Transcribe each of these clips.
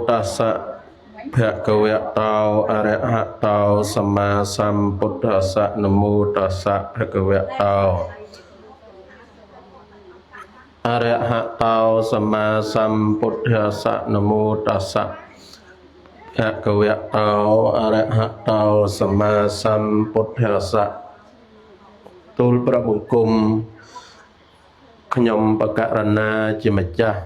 តស្សៈភគវៈតោអរហតោសម្មាសម្ពុទ្ធស្សៈនមោតស្សៈភគវៈតោអរហតោសម្មាសម្ពុទ្ធស្សៈនមោតស្សៈភគវៈតោអរហតោសម្មាសម្ពុទ្ធស្សៈទូលព្រះបង្គំខ្ញុំបករណាជាម្ចាស់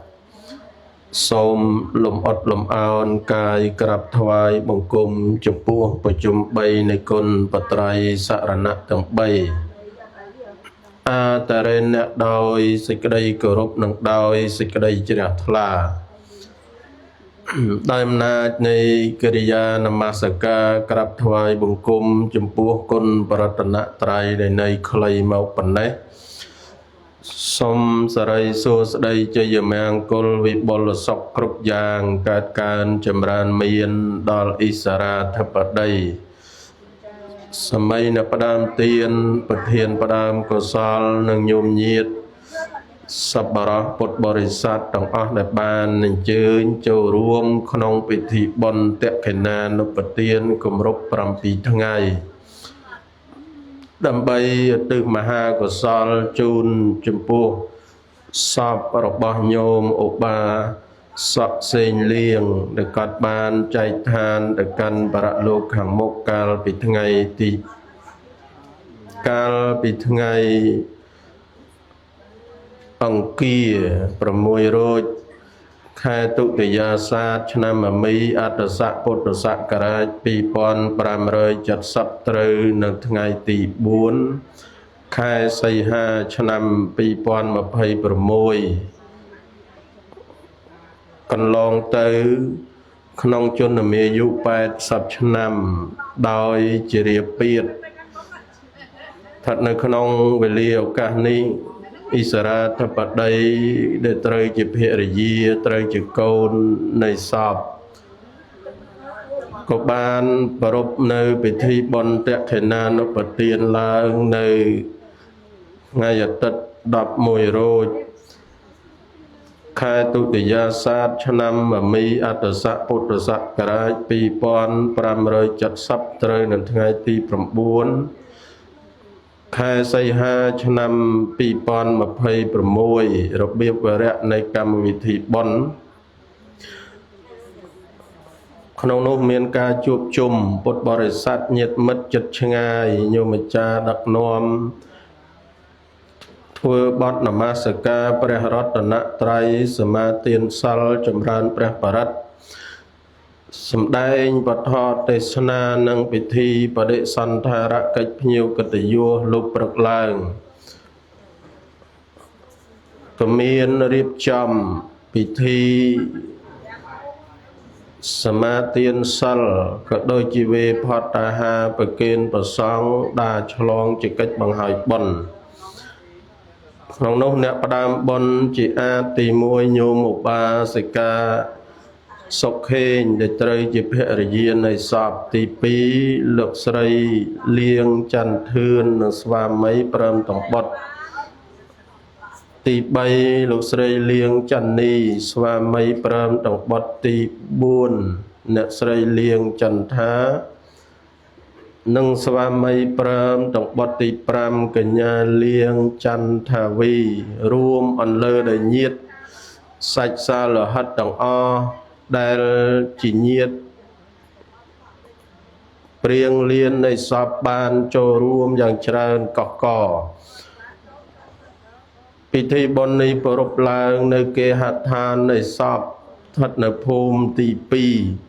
សូមលំអត់លំអោនកាយក្រាបថ្វាយបង្គំចំពោះប្រជុំ3នៃគុណបត្រៃសរណៈទាំង3អាតរេណដោយសេចក្តីគោរពនិងដោយសេចក្តីជ្រះថ្លាដោយអំណាចនៃកិរិយានមស្ការក្រាបថ្វាយបង្គំចំពោះគុណបរតនត្រ័យដែលនៃខ្លីមកប៉ុណ្ណេះសូមសរីសួស្តីជ័យមង្គលវិបុលសុខគ្រប់យ៉ាងកើតកើនចម្រើនមានដល់អិសរាធិបតីសម័យនៅផ្ដើមទានប្រធានផ្ដើមកុសលនិងញោមញាតសប្បុរសពុទ្ធបរិស័ទទាំងអស់ដែលបានអញ្ជើញចូលរួមក្នុងពិធីបុណ្យទក្ខិណានុបទានគម្រប់7ថ្ងៃដើម្បីឧទ្ទិសមហាកុសលជូនចំពោះសពរបស់ញោមឧបាសកសេងលៀងដែលគាត់បានចែកឋានទៅកាន់បរលោកខាងមុខកាលពីថ្ងៃទីកាលពីថ្ងៃអង្គារ6រោចខែទុតិយាសាទឆ្នាំមមីអត្តស័កពុទ្ធសករាជ2570ត្រូវនៅថ្ងៃទី4ខែសីហាឆ្នាំ2026កន្លងទៅក្នុងជនមាយុ80ឆ្នាំដោយជារាពាធស្ថិតនៅក្នុងវេលាឱកាសនេះអិសរាធិបតីដែលត្រូវជាភរិយាត្រូវជាកូននៃសពក៏បានប្រារព្ធនៅពិធីបុណ្យទក្ខិណានុបទានឡើងនៅថ្ងៃអាទិត្យ11រោចខែទុតិយាសាទឆ្នាំមមីអត្តស័កពុទ្ធសករាជ2570ត្រូវនៅថ្ងៃទី9ខែសីហាឆ្នាំ2026របៀបវរៈនៃកម្មវិធីបុណ្យក្នុងនោះមានការជួបជុំពុទ្ធបរិស័ទញាតិមិត្តជិតឆ្ងាយញោមម្ចាស់ដឹកនាំធ្វើបទនមស្ការព្រះរតនត្រ័យសមាទានសិលចម្រើនព្រះបរិត្តសម្ដែងពធទេសនានិងពិធីបដិសន្ធារកិច្ចភ្ញៀវកិត្តិយសលោកព្រឹកឡើងក៏មានរៀបចំពិធីសមាទានសិលក៏ដូចជាវេផតអាហារប្រគេនប្រសង់ដាឆ្លងជាកិច្ចបង្ហើយបុណ្យក្នុងនោះអ្នកផ្ដើមបុណ្យជាអាទី1ញោមឧបាសិកាសុខេងដែលត្រូវជាភរិយានៃសពទី2លោកស្រីលៀងចន្ទធឿននិងស្វាមីព្រមទាំងបុត្រទី3លោកស្រីលៀងចន្ទនីស្វាមីព្រមទាំងបុត្រទី4អ្នកស្រីលៀងចន្ទថានិងស្វាមីព្រមទាំងបុត្រទី5កញ្ញាលៀងចន្ទថាវីរួមអន្លើដោយញាតិសាច់សាលោហិតទាំងអស់ដែលជាញាតិព្រៀងលៀននៃសពបានចូលរួមយ៉ាងច្រើនកកកពិធីបុណ្យនេះប្រារព្ធឡើងនៅគេហដ្ឋាននៃសពស្ថិតនៅភូមិទី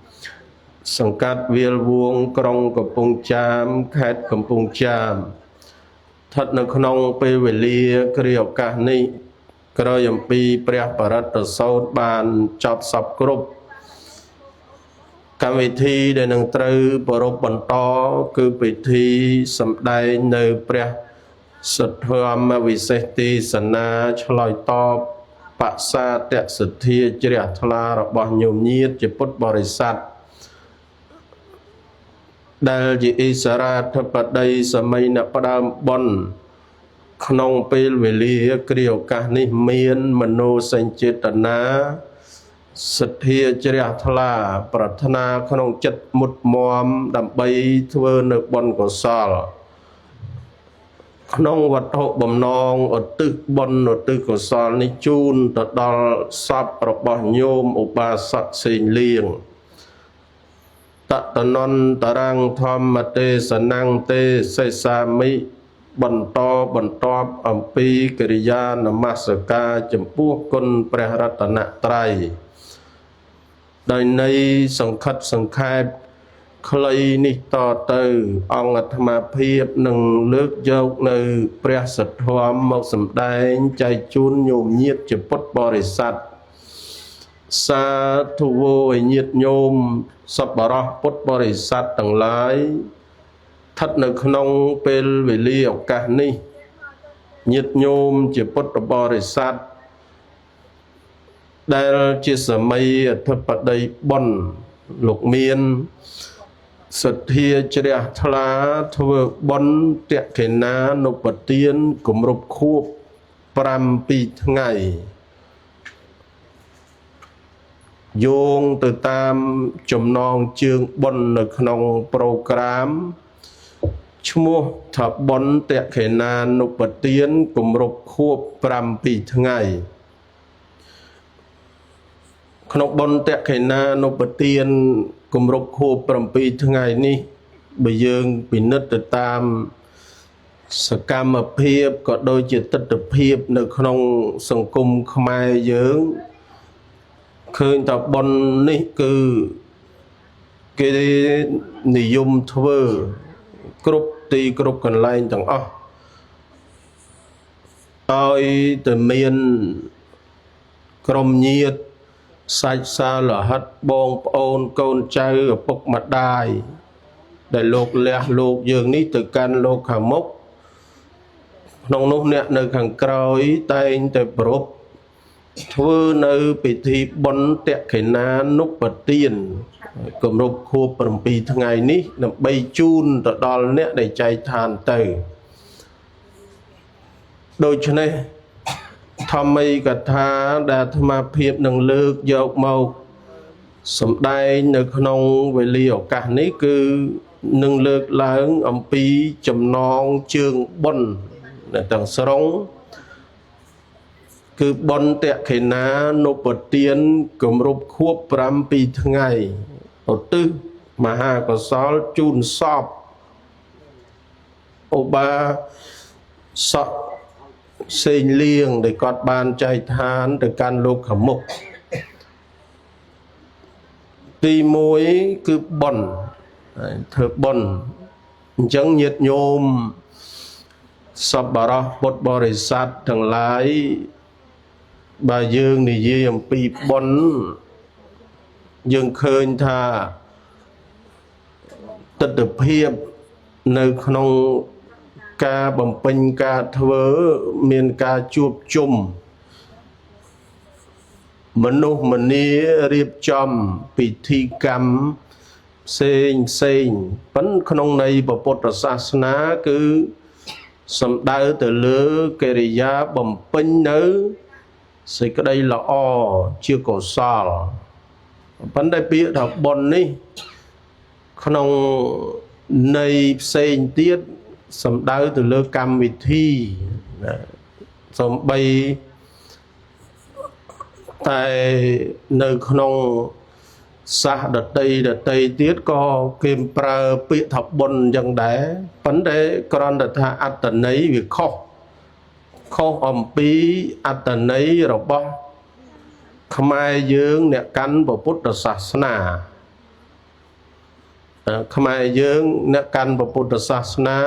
2សង្កាត់វាលវងក្រុងកំពង់ចាមខេត្តកំពង់ចាមស្ថិតនៅក្នុងពេលវេលាគ្រាឱកាសនេះក្រោយអំពីព្រះបរិត្តសោតបានចប់សពគ្រប់កម្មវិធីដែលនឹងត្រូវប្រារព្ធបន្តគឺពិធីសម្ដែងនៅព្រះសទ្ធម្មវិសេសទេសនាឆ្លើយតបបសាទសទ្ធាជ្រះថ្លារបស់ញោមញាតជាពុទ្ធបរិស័ទដែលជាអិសរាធិបតីសម័យអ្នកផ្ដើមបុណ្យក្នុងពេលវេលាគ្រាឱកាសនេះមានមโนសញ្ចេតនា សទ្ធាជ្រះថ្លាប្រាថ្នាក្នុងចិត្តមុតមមដើម្បីធ្វើនៅបុណ្យកុសលក្នុងវត្ថុបំណងឧទ្ទិសបុណ្យឧទ្ទិសកុសលនេះជូនទៅដល់សពរបស់ញោមឧបាសកសេងលៀងតតនន្តរងធម្មទេសនំទេសសាមិបន្តបន្ទាប់អំពីកិរិយានមស្ការចំពោះគុណព្រះរតនត្រ័យដោយនៃសង្ខិតសង្ខេបខ្លីនេះតទៅអង្គអាត្មាភាពនឹងលើកយកនៅព្រះសទ្ធមមកសម្ដែងចែកជូនញោមញាតជាពុទ្ធបរិស័ទសាធុវោឲ្យញាតញោមសប្បុរសពុទ្ធបរិស័ទទាំងឡាយស្ថិតនៅក្នុងពេលវេលាឱកាសនេះញាតញោមជាពុទ្ធបរិស័ទដែលជាសម័យអធិបតីបុណ្យលោកមានសទ្ធាជ្រះថ្លាធ្វើបុណ្យទក្ខិណានុបទានគម្រប់ខួប7ថ្ងៃយោងទៅតាមចំណងជើងបុណ្យនៅក្នុងប្រូក្រាមឈ្មោះថាបុណ្យទក្ខិណានុបទានគម្រប់ខួប7ថ្ងៃក្នុងបុណ្យទក្ខិណានុបទានគម្រប់ខួប7ថ្ងៃនេះបើយើងពិនិត្យទៅតាមសកម្មភាពក៏ដូចជាទិដ្ឋភាពនៅក្នុងសង្គមខ្មែរយើងឃើញថាបុណ្យនេះគឺគេនិយមធ្វើគ្រប់ទីគ្រប់កន្លែងទាំងអស់ឲ្យតែមានក្រុមញាតិសាច់សាលោហិតបងប្អូនកូនចៅឪពុកម្ដាយដែលលោកលះលោកយើងនេះទៅកាន់លោកខាងមុខក្នុងនោះអ្នកនៅខាងក្រោយតែងតែប្រពធ្វើនៅពិធីបុណ្យទក្ខិណានុបទានគម្រប់ខួប7ថ្ងៃនេះដើម្បីជូនទៅដល់អ្នកដែលចែកឋានទៅដូច្នេះធម្មកថាដែលអាត្មាភាពនឹងលើកយកមកសម្ដែងនៅក្នុងវេលាឱកាសនេះគឺនឹងលើកឡើងអំពីចំណងជើងបុណ្យនៅទាំងស្រុងគឺបុណ្យទក្ខិណានុបទានគម្រប់ខួប7ថ្ងៃឧទ្ទិសមហាកុសលជូនសពឧបាសកសេងលៀងដែលគាត់បានចែកឋានទៅកាន់លោកខាងមុខទី1គឺបុណ្យធ្វើបុណ្យអញ្ចឹងញាតិញោមសប្បុរសពុទ្ធបរិស័ទទាំងឡាយបើយើងនិយាយអំពីបុណ្យយើងឃើញថាទិដ្ឋភាពនៅក្នុងការបំពេញការធ្វើមានការជួបជុំមនុស្សម្នារៀបចំពិធីកម្មផ្សេងផ្សេងប៉ុន្តែក្នុងន័យពុទ្ធសាសនាគឺសំដៅទៅលើកិរិយាបំពេញនៅសេចក្តីល្អជាកុសលប៉ុន្តែពាក្យថាបុណ្យនេះក្នុងន័យផ្សេងទៀតសំដៅទៅលើកម្មវិធីណាសំបីតែនៅក្នុងសាសដតីដតីទៀតក៏គេប្រើពាក្យថាបុណ្យអញ្ចឹងដែរប៉ុន្តែគ្រាន់តែថាអត្ថន័យវាខុសអំពីអត្ថន័យរបស់ខ្មែរយើងអ្នកកាន់ពុទ្ធសាសនាខ្មែរយើងអ្នកកាន់ពុទ្ធសាសនា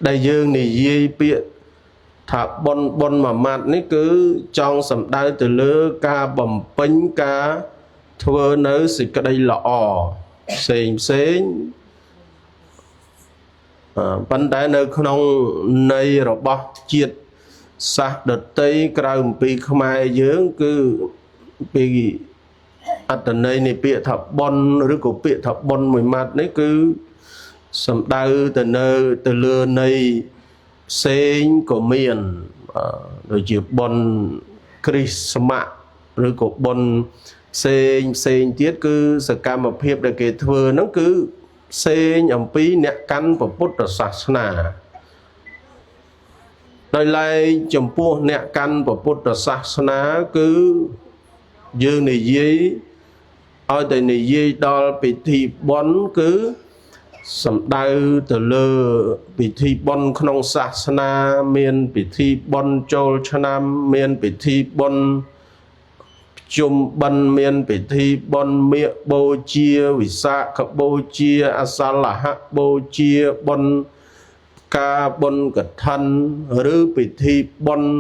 ដែលយើងនិយាយពាក្យថាបុណ្យបុណ្យមួយម៉ាត់នេះគឺចង់សំដៅទៅលើការបំពេញការធ្វើនៅសេចក្តីល្អផ្សេងផ្សេងប៉ុន្តែនៅក្នុងន័យរបស់ជាតិសាសន៍ដទៃក្រៅអំពីខ្មែរយើងគឺពីអត្ថន័យនៃពាក្យថាបុណ្យឬក៏ពាក្យថាបុណ្យមួយម៉ាត់នេះគឺសំដៅទៅនៅទៅលើន័យផ្សេងក៏មានដូចជាបុណ្យ គ្រីស្មាស់ឬក៏បុណ្យផ្សេងផ្សេងទៀតគឺសកម្មភាពដែលគេធ្វើហ្នឹងគឺផ្សេងអំពីអ្នកកាន់ពុទ្ធសាសនាដោយឡែកចំពោះអ្នកកាន់ពុទ្ធសាសនាគឺយើងនិយាយឲ្យតែនិយាយដល់ពិធីបុណ្យគឺសំដៅទៅលើពិធីបុណ្យក្នុងសាសនាមានពិធីបុណ្យចូលឆ្នាំមានពិធីបុណ្យជុំបិណ្ឌមានពិធីបុណ្យមាឃបូជាវិសាខបូជាអសលហបូជាបុណ្យការបុណ្យកឋិនឬពិធីបុណ្យ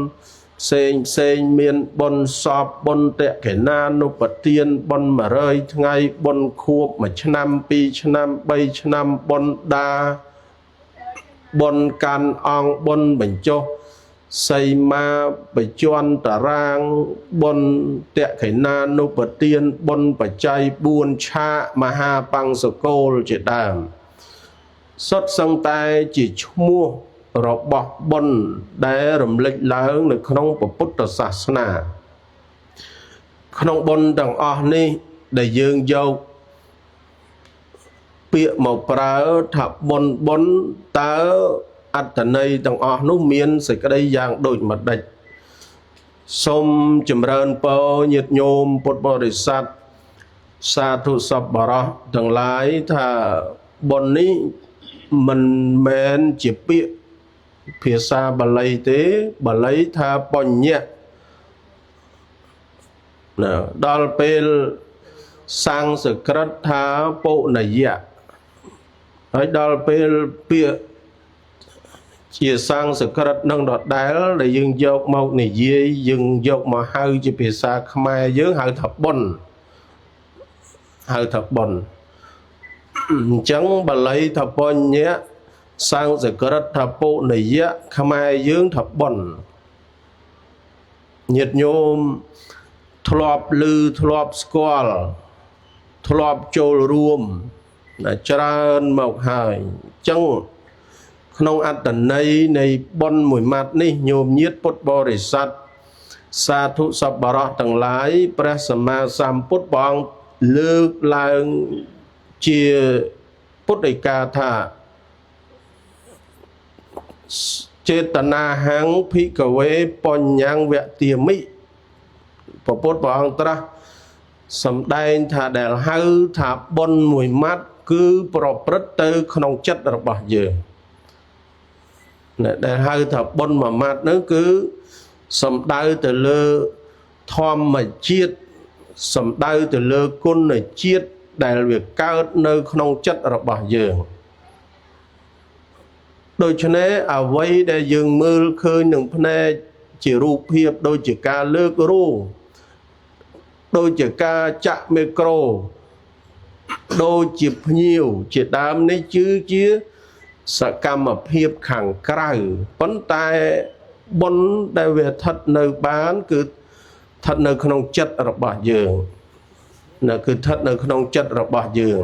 ផ្សេងផ្សេងមានបុណ្យសពបុណ្យតក្កណានុបទានបុណ្យ100ថ្ងៃបុណ្យខួប1ឆ្នាំ2ឆ្នាំ3ឆ្នាំបុណ្យដាបុណ្យកាន់អង្គបុណ្យបញ្ចុះសីមាបច្ចន្តរាងបុណ្យតក្កណានុបទានបុណ្យបច្ច័យ4ឆាកមហាបង្សកលជាដើមសុទ្ធសឹងតែជាឈ្មោះរបស់បុណ្យដែលរំលេចឡើងនៅក្នុងពុទ្ធសាសនាក្នុងបុណ្យទាំងអស់នេះដែលយើងយកពាក្យមកប្រើថាបុណ្យបុណ្យតើអត្ថន័យទាំងអស់នោះមានសេចក្តីយ៉ាងដូចម្ដេចសូមចម្រើនពរញាតិញោមពុទ្ធបរិស័ទសាធុសប្បុរសទាំងឡាយថាបុណ្យនេះមិនមែនជាពាក្យភាសាបាលីទេបាលីថាបញ្ញៈណាដល់ពេលសំស្ក្រឹតថាពុនយៈហើយដល់ពេលពាក្យជាសំស្ក្រឹតនឹងដដែលដែលយើងយកមកនិយាយយើងយកមកហៅជាភាសាខ្មែរយើងហៅថាបុណ្យហៅថាបុណ្យអញ្ចឹងបាលីថាបញ្ញៈសំស្ក្រឹតថាពុនយៈខ្មែរយើងថាបុណ្យញាតិញោមធ្លាប់ឮធ្លាប់ស្គាល់ធ្លាប់ចូលរួមច្រើនមកហើយអញ្ចឹងក្នុងអត្ថន័យនៃបុណ្យមួយម៉ាត់នេះញោមញាតិពុទ្ធបរិស័ទសាធុសប្បុរសទាំងឡាយព្រះសម្មាសម្ពុទ្ធព្រះអង្គលើកឡើងជាពុទ្ធដីកាថាចេតនាហੰភិក្ខវេបញ្ញੰវទាមិព្រះពុទ្ធព្រះអង្គត្រាស់សម្ដែងថាដែលហៅថាបុណ្យមួយម៉ាត់គឺប្រព្រឹត្តទៅក្នុងចិត្តរបស់យើងដែលហៅថាបុណ្យមួយម៉ាត់នោះគឺសំដៅទៅលើធម្មជាតិសំដៅទៅលើគុណជាតិដែលវាកើតនៅក្នុងចិត្តរបស់យើងដូច្នេះអ្វីដែលយើងមើលឃើញនឹងភ្នែកជារូបភាពដូចជាការលើករូងដូចជាការចាក់មីក្រូដូចជាភ្ញៀវជាដើមនេះគឺជាសកម្មភាពខាងក្រៅប៉ុន្តែបុណ្យដែលវាស្ថិតនៅបានគឺស្ថិតនៅក្នុងចិត្តរបស់យើងនៅគឺស្ថិតនៅក្នុងចិត្តរបស់យើង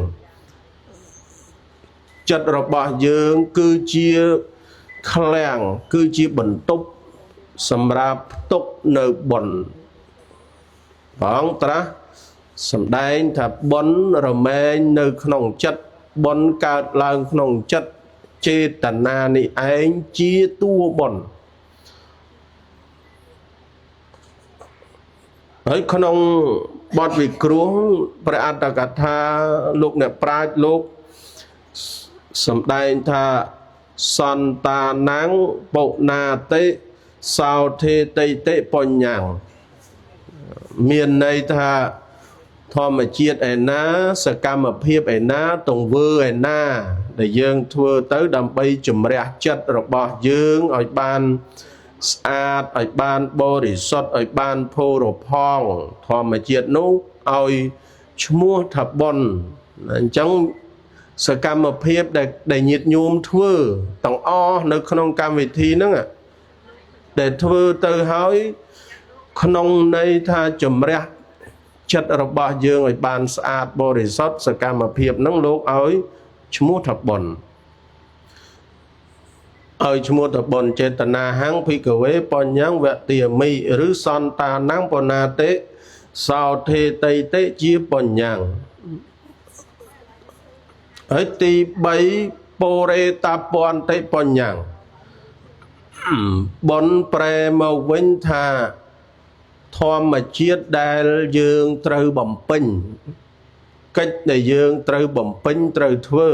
ចិត្តរបស់យើងគឺជាឃ្លាំងគឺជាបន្ទប់សម្រាប់ផ្ទុកនៅបុណ្យព្រះអង្គត្រាស់សម្ដែងថាបុណ្យរមែងនៅក្នុងចិត្តបុណ្យកើតឡើងក្នុងចិត្តចេតនានេះឯងជាតួបុណ្យហើយក្នុងបទវិគ្រោះព្រះអត្ថកថាលោកអ្នកប្រាជ្ញលោកសម្ដែងថាសន្តានំបុណាតិសោធេតិតិបញ្ញੰមានន័យថាធម្មជាតិឯណាសកម្មភាពឯណាទង្វើឯណាដែលយើងធ្វើទៅដើម្បីជំរះចិត្តរបស់យើងឲ្យបានស្អាតឲ្យបានបរិសុទ្ធឲ្យបានផូរផង់ធម្មជាតិនោះឲ្យឈ្មោះថាបុណ្យអញ្ចឹងសកម្មភាពដែលញាតិញោមធ្វើទាំងអស់នៅក្នុងកម្មវិធីហ្នឹងដែលធ្វើទៅហើយក្នុងន័យថាជំរះចិត្តរបស់យើងឲ្យបានស្អាតបរិសុទ្ធសកម្មភាពហ្នឹងលោកឲ្យឈ្មោះថាបុណ្យ ឲ្យឈ្មោះថាបុណ្យចេតនាហੰភិក្ខវេបញ្ញងវទាមិឬសន្តានំបណាតិសោធេតិតិជាបញ្ញងហើយទី3ពរេតពន្តិបញ្ញងបុណ្យប្រែមកវិញថាធម្មជាតិដែលយើងត្រូវបំពេញកិច្ចដែលយើងត្រូវបំពេញត្រូវធ្វើ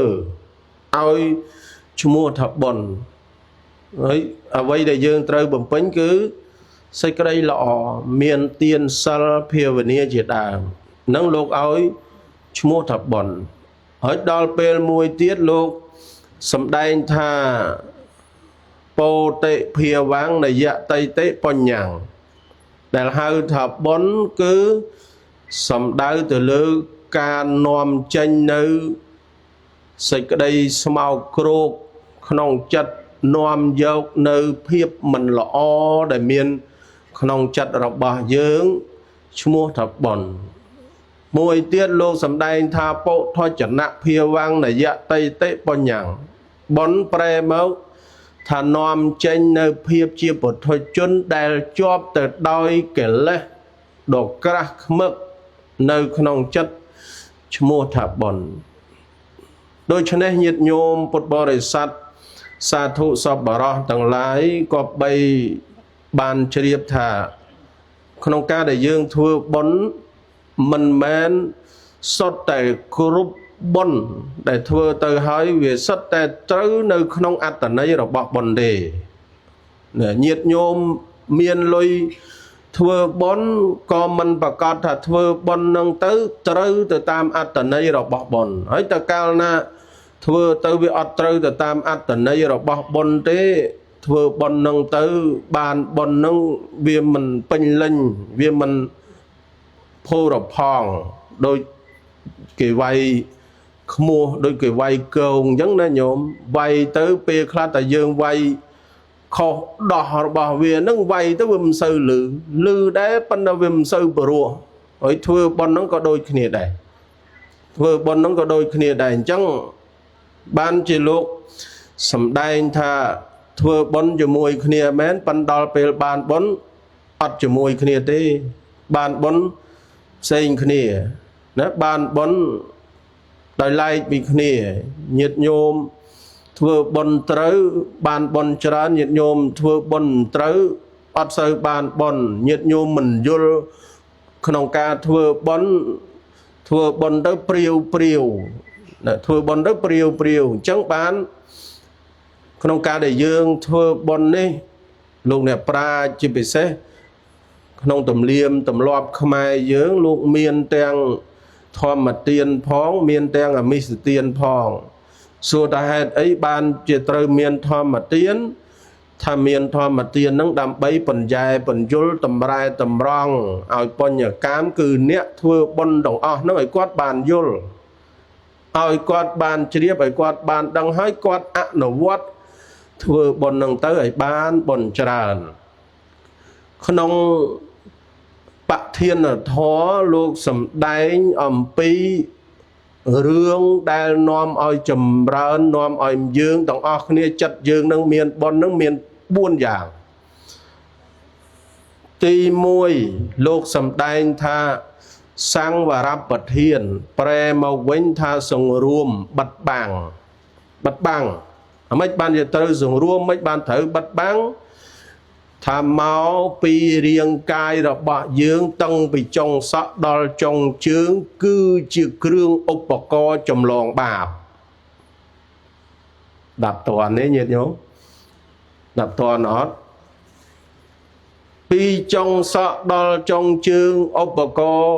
ឲ្យឈ្មោះថាបុណ្យហើយអ្វីដែលយើងត្រូវបំពេញគឺសេចក្តីល្អមានទានសិលភាវនាជាដើមនឹងលោកឲ្យឈ្មោះថាបុណ្យហើយដល់ពេលមួយទៀតលោកសម្ដែងថាពោតិភាវੰនយតិតិបញ្ញងដែលហៅថាបុណ្យគឺសំដៅទៅលើការនាំចេញនៅសេចក្តីស្មោកគ្រោកក្នុងចិត្តនាំយកនៅភាពមិនល្អដែលមានក្នុងចិត្តរបស់យើងឈ្មោះថាបុណ្យមួយទៀតលោកសម្ដែងថាពុថុចនភាវੰនយតិតិបញ្ញងបុណ្យប្រែមកថានាំចេញនៅភាពជាពុទ្ធជនដែលជាប់ទៅដោយកិលេសដ៏ក្រាស់ខ្មឹកនៅក្នុងចិត្តឈ្មោះថាបុណ្យដូច្នេះញាតិញោមពុទ្ធបរិស័ទសាធុសប្បុរសទាំងឡាយក៏បីបានជ្រាបថាក្នុងការដែលយើងធ្វើបុណ្យមិនមែនសុទ្ធតែគ្រប់បុណ្យដែលធ្វើទៅហើយវាសុទ្ធតែត្រូវនៅក្នុងអត្ថន័យរបស់បុណ្យទេញាតិញោមមានលុយធ្វើបុណ្យក៏មិនប្រកាសថាធ្វើបុណ្យនឹងទៅត្រូវទៅតាមអត្ថន័យរបស់បុណ្យហើយតើកាលណាធ្វើទៅវាអត់ត្រូវទៅតាមអត្ថន័យរបស់បុណ្យទេធ្វើបុណ្យនឹងទៅបានបុណ្យនឹងវាមិនពេញលេញវាមិនផូរផង់ដូចគេវាយខ្មោះដូចគេវាយកងអញ្ចឹងណាញោមវាយទៅពេលខ្លះតែយើងវាយខុសដោះរបស់វានឹងវាយទៅវាមិនសូវលឺលឺដែរប៉ុន្តែវាមិនសូវព្រោះហើយធ្វើបុណ្យហ្នឹងក៏ដូចគ្នាដែរធ្វើបុណ្យហ្នឹងក៏ដូចគ្នាដែរអញ្ចឹងបានជាលោកសម្ដែងថាធ្វើបុណ្យជាមួយគ្នាមែនប៉ុន្តែដល់ពេលបានបុណ្យអត់ជាមួយគ្នាទេបានបុណ្យផ្សេងគ្នាណាបានបុណ្យដោយឡែកពីគ្នាញាតិញោមធ្វើបុណ្យត្រូវបានបុណ្យច្រើនញាតិញោមធ្វើបុណ្យត្រូវអត់សូវបានបុណ្យញាតិញោមមិនយល់ក្នុងការធ្វើបុណ្យធ្វើបុណ្យទៅព្រាវព្រាវណាធ្វើបុណ្យទៅព្រាវព្រាវអញ្ចឹងបានក្នុងការដែលយើងធ្វើបុណ្យនេះលោកអ្នកប្រាជ្ញជាពិសេសក្នុងទំនៀមទម្លាប់ខ្មែរយើងលោកមានទាំងធម្មទានផងមានទាំងអមិសទានផងសួរថាហេតុអីបានជាត្រូវមានធម្មទានថាមានធម្មទាននឹងដើម្បីបញ្ញែបញ្យលតម្រែតម្រង់ឲ្យបញ្ញកាមគឺអ្នកធ្វើបុណ្យទាំងអស់នឹងឲ្យគាត់បានយល់ឲ្យគាត់បានជ្រាបឲ្យគាត់បានដឹងហើយគាត់អនុវត្តធ្វើបុណ្យនឹងទៅឲ្យបានបុណ្យច្រើនក្នុងបធានធម៌លោកសម្ដែងអំពីរឿងដែលនាំឲ្យចម្រើននាំឲ្យយើងទាំងអស់គ្នាចិត្តយើងនឹងមានបុណ្យនឹងមាន4យ៉ាងទី1លោកសម្ដែងថាសង្វរបធានប្រែមកវិញថាសង្រួមបិទបាំងបិទបាំងអ្មេចបានជាត្រូវសង្រួមមិនបានត្រូវបិទបាំងថាមកពីរាងកាយរបស់យើងតាំងពីចុងសក់ដល់ចុងជើងគឺជាគ្រឿងឧបករណ៍ចម្លងបាបដាប់តន់នេះញាតិញោមដាប់តន់អត់ពីចុងសក់ដល់ចុងជើងឧបករណ៍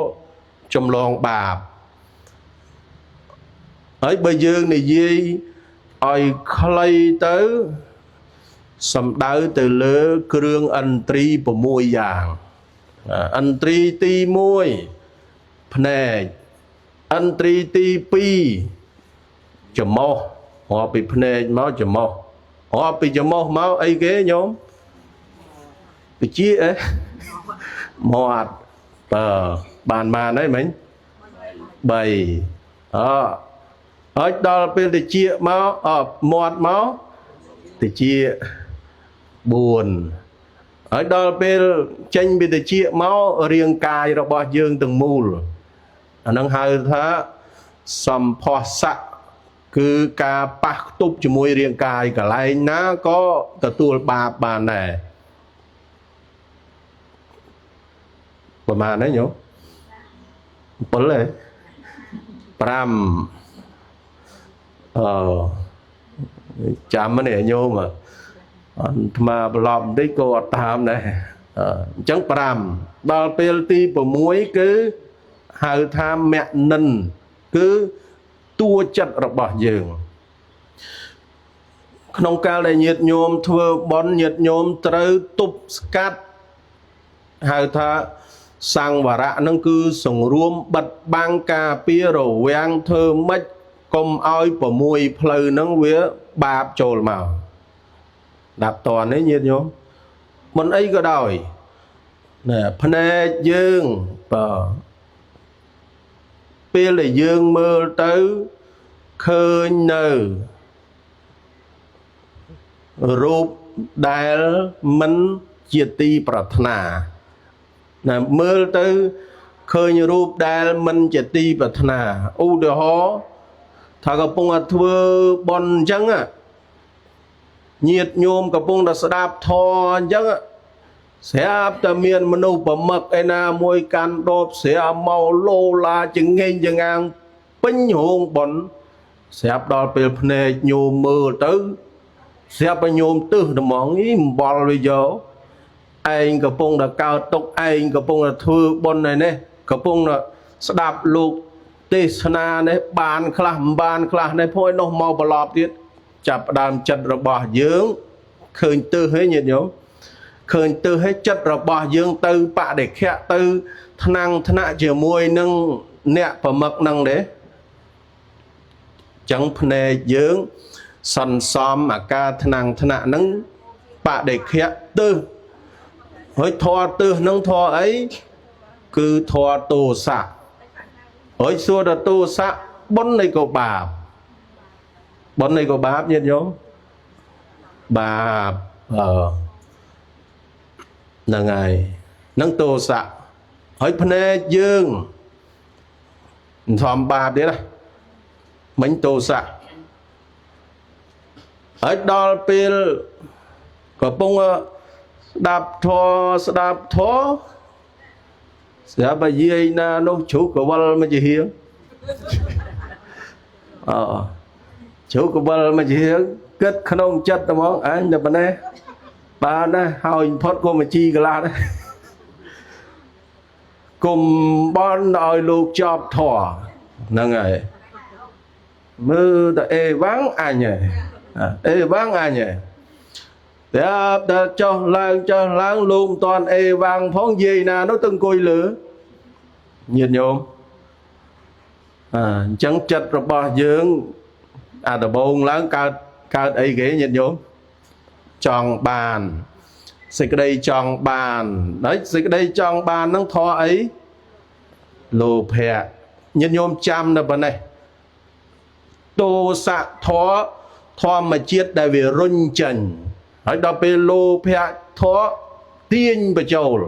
ចម្លងបាបហើយបើយើងនិយាយឲ្យខ្លីទៅសំដៅទៅលើគ្រឿងឥន្ទ្រី6យ៉ាងឥន្ទ្រីទី1ភ្នែកឥន្ទ្រីទី2ច្រមុះរាប់ពីភ្នែកមកច្រមុះរាប់ពីច្រមុះមកអីគេញោមវិជាអីមាត់បើបានបានហើយមិញ3អហើយដល់ពេលតិចមកអមាត់មក តិច4ហើយដល់ពេលចេញពីតិចមករាងកាយរបស់យើងទាំងមូលអានឹងហៅថាសម្ផស្សៈគឺការប៉ះខ្ទប់ជាមួយរាងកាយកន្លែងណាក៏ទទួលបាបបានដែរប្រហែលណាញោម7ហ៎5អឺចាំនេះញោមអាត្មាប្រឡប់បន្តិចក៏អត់តាមដែរអញ្ចឹង5ដល់ពេលទី6គឺហៅថាមនិនគឺតួចិត្តរបស់យើងក្នុងកាលដែលញាតិញោមធ្វើបុណ្យញាតិញោមត្រូវទប់ស្កាត់ហៅថាសង្វរៈនឹងគឺសង្រួមបិទបាំងការពាររវាងធ្វើម៉េចកុំឲ្យ6ផ្លូវនឹងវាបាបចូលមកដាប់តនេះញាតិញោមមិនអីក៏ដោយណែភ្នែកយើងបើពេលដែលយើងមើលទៅឃើញនៅរូបដែលមិនជាទីប្រាថ្នាណាមើលទៅឃើញរូបដែលមិនជាទីប្រាថ្នាឧទាហរណ៍ថាកំពុងតែធ្វើបុណ្យអញ្ចឹងញាតិញោមកំពុងតែស្ដាប់ធម៌អញ្ចឹងស្រាប់តែមានមនុស្សប្រមឹកឯណាមួយកាន់ដបស្រាមកលោឡាចងេងចងាងពេញរោងបុណ្យស្រាប់ដល់ពេលភ្នែកញោមមើលទៅស្រាប់តែញោមទឹះត្មងនេះអំបល់វាយកឯងកំពុងតែកើតទុកឯងកំពុងតែធ្វើបុណ្យឯនេះកំពុងតែស្ដាប់លោកទេសនានេះបានខ្លះមិនបានខ្លះនេះព្រោះឯនោះមកប្រឡប់ទៀតចាប់ផ្ដើមចិត្តរបស់យើងឃើញទឹះហីញាតិញោមឃើញទឹះហីចិត្តរបស់យើងទៅបដិខៈទៅថ្នាំងថ្នាក់ជាមួយនឹងអ្នកប្រមឹកនឹងទេចឹងភ្នែកយើងសន្សំអាការថ្នាំងថ្នាក់នឹងបដិខៈទឹះហើយធរទឹះនឹងធរអីគឺធរទោសៈហើយសួរដល់ទោសៈបុណ្យនៃក៏បាបបុណ្យនៃក៏បាបញាតិញោមបាបអឺហ្នឹងហើយនឹងទោសៈហើយភ្នែកយើងមិនធំបាបទៀតណាមិញទោសៈហើយដល់ពេលកំពុងស្ដាប់ធម៌ស្ដាប់ធម៌ស្រាប់តែយាយណានោះជ្រុះកវលមកជាហៀងអជ្រុះកវលមកជាហៀងគិតក្នុងចិត្តហ្មងអញតែប៉ុណ្ណេះបានណាហើយផុតក៏មកជីកន្លះដែរគុំបន់ឲ្យលោកចប់ធម៌ហ្នឹងហើយមើលតែអេវ៉ាំងអញហើយអេវ៉ាំងអញហើយតែដល់ចុះឡើងលោកមិនតាន់អេវ៉ាំងផងយាយណានោះទៅអង្គុយលើញាតិញោមអញ្ចឹងចិត្តរបស់យើងអាដបងឡើងកើតអីគេញាតិញោមចង់បានសេចក្តីចង់បានហើយសេចក្តីចង់បានហ្នឹងធေါ်អីលោភៈញាតិញោមចាំនៅប៉ុណ្ណេះទោសៈធေါ်ធម្មជាតិដែលវារុញចេញហើយដល់ពេលលោភៈធေါ်ទាញបញ្ចូល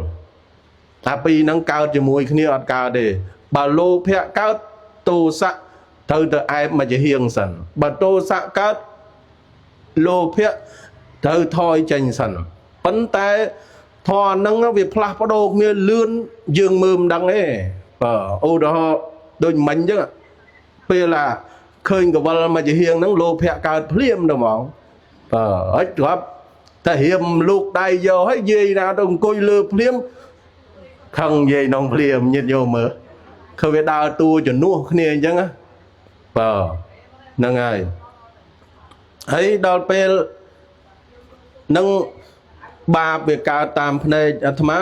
តែពីរហ្នឹងកើតជាមួយគ្នាអត់កើតទេបើលោភៈកើតទោសៈត្រូវទៅអែបមកជាហៀងសិនបើទោសៈកើតលោភៈត្រូវថយចេញសិនប៉ុន្តែធម៌ហ្នឹងវាផ្លាស់ប្ដូរគ្នាលឿនយើងមើលមិនដឹងទេបើឧទាហរណ៍ដូចមិញអញ្ចឹងពេលឡាឃើញកវលមកជាហៀងហ្នឹងលោភៈកើតភ្លាមទៅហ្មងបើហើយគ្រាប់តែរៀមលូកដៃយកហើយយាយណាទៅអង្គុយលើភ្លាមខឹងយាយនងភ្លាមញាតិញោមមើលឃើញវាដើរតួជំនួសគ្នាអញ្ចឹងណាបើហ្នឹងហើយហើយដល់ពេលនឹងបាបវាកើតតាមភ្នែកអាត្មា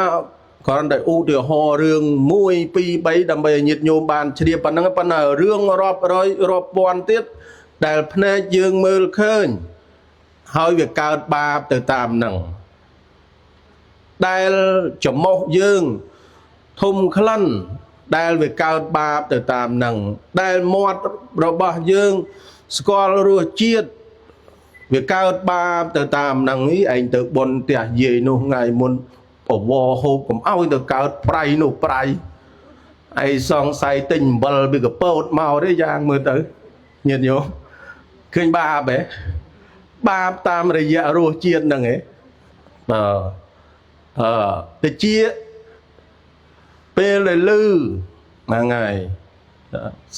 គ្រាន់តែឧទាហរណ៍រឿង1 2 3ដើម្បីឲ្យញាតិញោមបានជ្រាបប៉ុណ្ណឹងប៉ុន្តែរឿងរាប់រយរាប់ពាន់ទៀតដែលភ្នែកយើងមើលឃើញហើយវាកើតបាបទៅតាមហ្នឹងដែលច្រមុះយើងធំក្លិនដែលវាកើតបាបទៅតាមហ្នឹងដែលមាត់របស់យើងស្គាល់រសជាតិ វាកើតបាបទៅតាមហ្នឹងឯងទៅបុណ្យផ្ទះយាយនោះថ្ងៃមុនបវរហូបកុំឲ្យទៅកើតប្រៃនោះប្រៃឯងសង្ស័យទិញអំបិលពីកពតមកទេយ៉ាងមើលទៅញាតិញោមឃើញបាបហ៎បាបតាមរយៈរសជាតិហ្នឹងហ៎បាទអឺតិចពេលដែលលឺហ្នឹងហើយ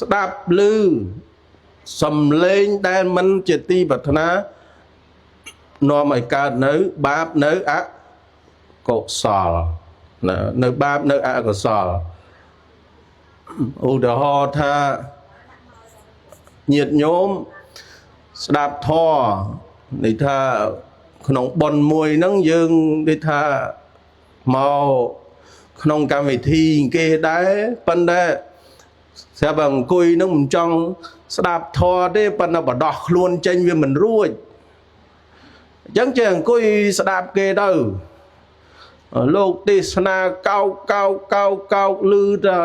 ស្ដាប់លឺសំឡេងដែលមិនជាទីប្រាថ្នានាំឲ្យកើតនៅបាបនៅអកុសលណានៅបាបនៅអកុសលឧទាហរណ៍ថាញាតិញោមស្ដាប់ធម៌នេះថាក្នុងបុណ្យមួយហ្នឹងយើងនិយាយថាមកក្នុងកម្មវិធីគេដែរប៉ុន្តែស្រាប់តែអង្គុយហ្នឹងមិនចង់ស្ដាប់ធម៌ទេប៉ុន្តែបដោះខ្លួនចេញវាមិនរួចអញ្ចឹងចេះអង្គុយស្ដាប់គេទៅលោកទេសនាកោកកោកកោកកោកលឺថា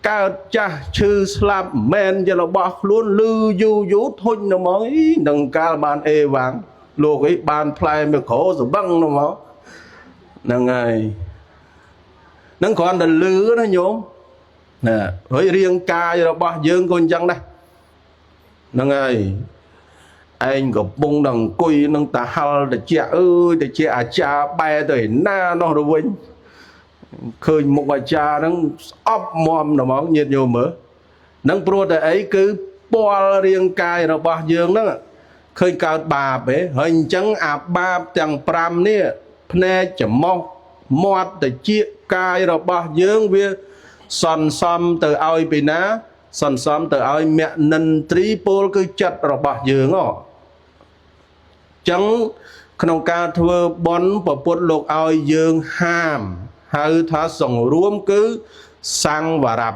កើតចាស់ឈឺស្លាប់មែនជារបស់ខ្លួនលឺយូរយូរធុញទៅហ្មងអីនឹងកាលបានអេវ៉ាងលោកអីបានផ្លែមីក្រូសបឹងទៅមកហ្នឹងហើយនឹងគ្រាន់តែលឺណាញោមណាហើយរាងកាយរបស់យើងក៏អញ្ចឹងដែរហ្នឹងហើយឯងកំពុងតែអង្គុយនឹងតាហល់តិចអើយតិចអាចារ្យបែរទៅឯណានោះទៅវិញឃើញមុខអាចារ្យហ្នឹងស្អប់មមហ្មងញាតិញោមមើលនឹងព្រោះតែអីគឺពលរាងកាយរបស់យើងហ្នឹងឃើញកើតបាបទេហើយអញ្ចឹងអាបាបទាំង5នេះភ្នែកច្រមុះមាត់តិចកាយរបស់យើងវាសន្សំទៅឲ្យពីណាសន្សំទៅឲ្យមនិន្ទ្រីពលគឺចិត្តរបស់យើងហ៎ចឹងក្នុងការធ្វើបុណ្យពពុទ្ធលោកឲ្យយើងហាមហៅថាសង្រួមគឺសង្វរៈ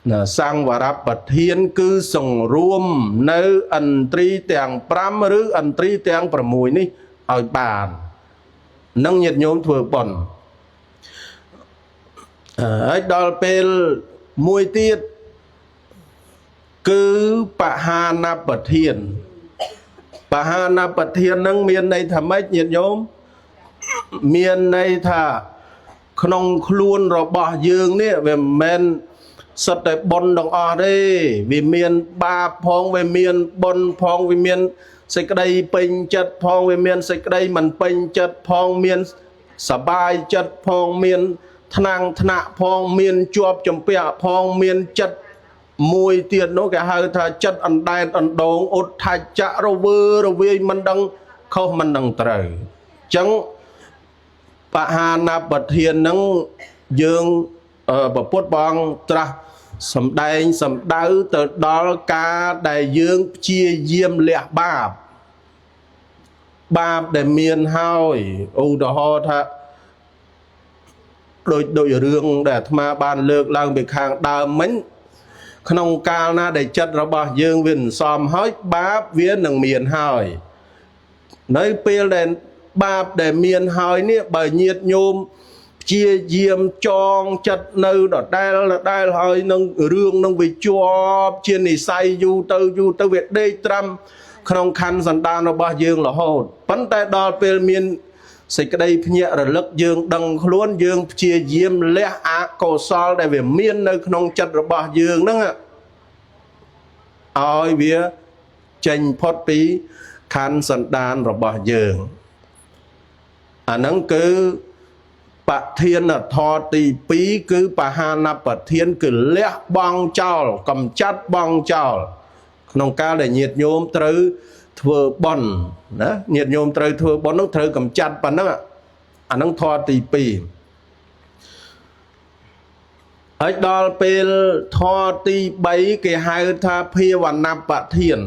ណាសង្វរៈប្រធានគឺសង្រួមនៅឥន្ទ្រីទាំង5ឬឥន្ទ្រីទាំង6នេះឲ្យបាននឹងញាតិញោមធ្វើបុណ្យហើយដល់ពេលមួយទៀតគឺបហានប្រធានបហានប្រធាននឹងមានន័យថាម៉េចញាតិញោមមានន័យថាក្នុងខ្លួនរបស់យើងនេះវាមិនមែនសុទ្ធតែបុណ្យទាំងអស់ទេវាមានបាបផងវាមានបុណ្យផងវាមានសេចក្តីពេញចិត្តផងវាមានសេចក្តីមិនពេញចិត្តផងមានសបាយចិត្តផងមានថ្នាំងថ្នាក់ផងមានជាប់ចម្ពាក់ផងមានចិត្តមួយទៀតនោះគេហៅថាចិត្តអណ្ដែតអណ្ដូងឧទ្ធច្ចៈរវើរវាយមិនដឹងខុសមិនដឹងត្រូវអញ្ចឹងបហានប្រធាននឹងយើងពពុទ្ធបងត្រាស់សំដែងសំដៅទៅដល់ការដែលយើងព្យាយាមលះបាបបាបដែលមានហើយឧទាហរណ៍ថាដូចរឿងដែលអាត្មាបានលើកឡើងពីខាងដើមមិញក្នុងកាលណាដែលចិត្តរបស់យើងវាសន្សំហើយបាបវានឹងមានហើយនៅពេលដែលបាបដែលមានហើយនេះបើញាតិញោមព្យាយាមចងចិត្តនៅដដែលដដែលហើយនឹងរឿងនឹងវាជាប់ជានិស័យយូរទៅយូរទៅវាដេកត្រាំក្នុងខណ្ឌសន្តានរបស់យើងរហូតប៉ុន្តែដល់ពេលមានសេចក្តីភ្ញាក់រលឹកយើងដឹងខ្លួនយើងព្យាយាមលះអកុសលដែលវាមាននៅក្នុងចិត្តរបស់យើងហ្នឹងឲ្យវាចេញផុតពីខណ្ឌសន្តានរបស់យើងអាហ្នឹងគឺបធានធម៌ទី2គឺបហានប្រធានគឺលះបង់ចោលកំចាត់បង់ចោលក្នុងកាលដែលញាតិញោមត្រូវធ្វើបុណ្យណាញាតិញោមត្រូវធ្វើបុណ្យនោះត្រូវកំចាត់ប៉ុណ្ណឹងអាហ្នឹងធម៌ទី2ហើយដល់ពេលធម៌ទី3គេហៅថាភាវនប្រធាន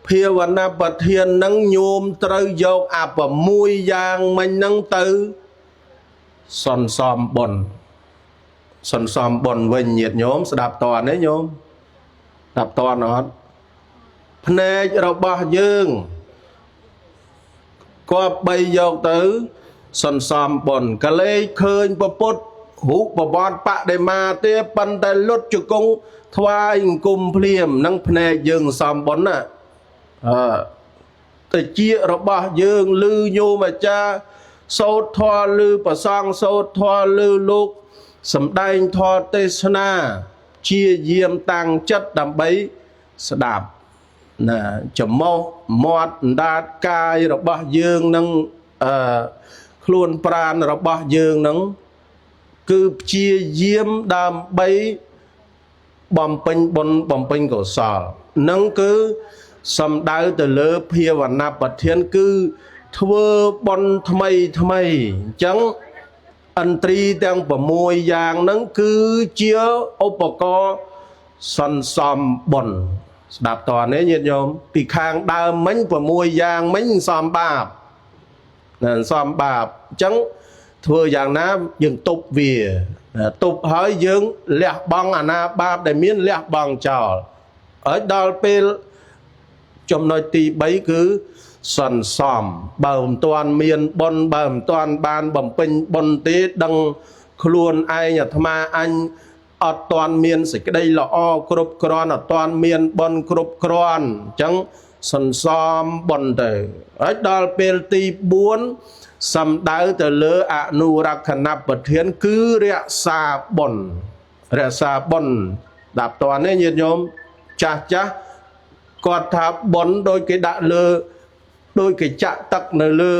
ភាវនប្រធាននឹងញោមត្រូវយកអា6យ៉ាងមិញនឹងទៅសន្សំបុណ្យសន្សំបុណ្យវិញញាតិញោមស្ដាប់តនេះញោមស្ដាប់តអត់ភ្នែករបស់យើងគប្បីយកទៅសន្សំបុណ្យកលេចឃើញពពុទ្ធរូបប្រវត្តិបដិមាទេប៉ុន្តែលុតជង្គង់ថ្វាយអង្គមភ្លាមនឹងភ្នែកយើងសំបុណ្យណា អឺតិចរបស់យើងឮញោមអាចារ្យសូត្រធម៌ឮប្រសងសូត្រធម៌ឮលោកសំដែងធម៌ទេសនាជាយាមតាំងចិត្តដើម្បីស្ដាប់ណាច្រមុះមាត់អណ្ដាតកាយរបស់យើងនឹងអឺខ្លួនប្រាណរបស់យើងនឹងគឺព្យាយាមដើម្បីបំពេញបុណ្យបំពេញកុសលនឹងគឺសំដៅទៅលើភាវនាប្រធានគឺធ្វើបុណ្យថ្មីថ្មីអញ្ចឹងឥន្ទ្រីទាំង6យ៉ាងហ្នឹងគឺជាឧបករណ៍សន្សំបុណ្យស្ដាប់តនេះញាតិញោមពីខាងដើមមិញ6យ៉ាងមិញសំបាបណាសំបាបអញ្ចឹងធ្វើយ៉ាងណាយើងទប់វាទប់ហើយយើងលះបង់អាណាបាបដែលមានលះបង់ចោលហើយដល់ពេលចំណុចទី3គឺសន្សំបើមិនទាន់មានបុណ្យបើមិនទាន់បានបំពេញបុណ្យទេដឹងខ្លួនឯងអាត្មាអញអត់ទាន់មានសេចក្តីល្អគ្រប់គ្រាន់អត់ទាន់មានបុណ្យគ្រប់គ្រាន់អញ្ចឹងសន្សំបុណ្យទៅហើយដល់ពេលទី4សំដៅទៅលើអនុរក្ខណប្រធានគឺរក្សាបុណ្យរក្សាបុណ្យដាប់តនេះញាតិញោមចាស់ចាស់គាត់ថាបុណ្យដូចគេដាក់លើដូចគេចាក់ទឹកនៅលើ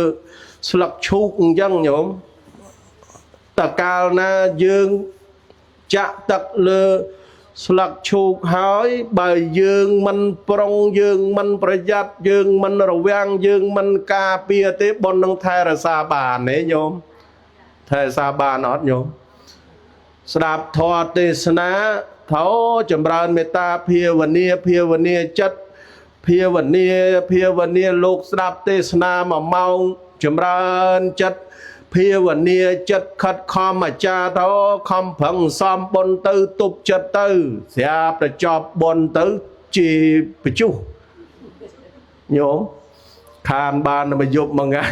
ស្លឹកឈូកអញ្ចឹងញោមតើកាលណាយើងចាក់ទឹកលើស្លឹកឈូកហើយបើយើងមិនប្រុងយើងមិនប្រយ័ត្នយើងមិនរវាងយើងមិនការពារទេបុណ្យនឹងថែរក្សាបានទេញោមថែរក្សាបានអត់ញោមស្ដាប់ធម៌ទេសនាថោចម្រើនមេត្តាភាវនាភាវនាចិត្តភាវនាភាវនាលោកស្ដាប់ទេសនាមួយម៉ោងចម្រើនចិត្តភាវនាចិត្តខិតខំអាចារ្យទៅខំប្រឹងសំបុណ្យទៅទប់ចិត្តទៅស្រាប់តែចប់បុណ្យទៅជាបជុះញោមខានបានមួយយប់មួយថ្ងៃ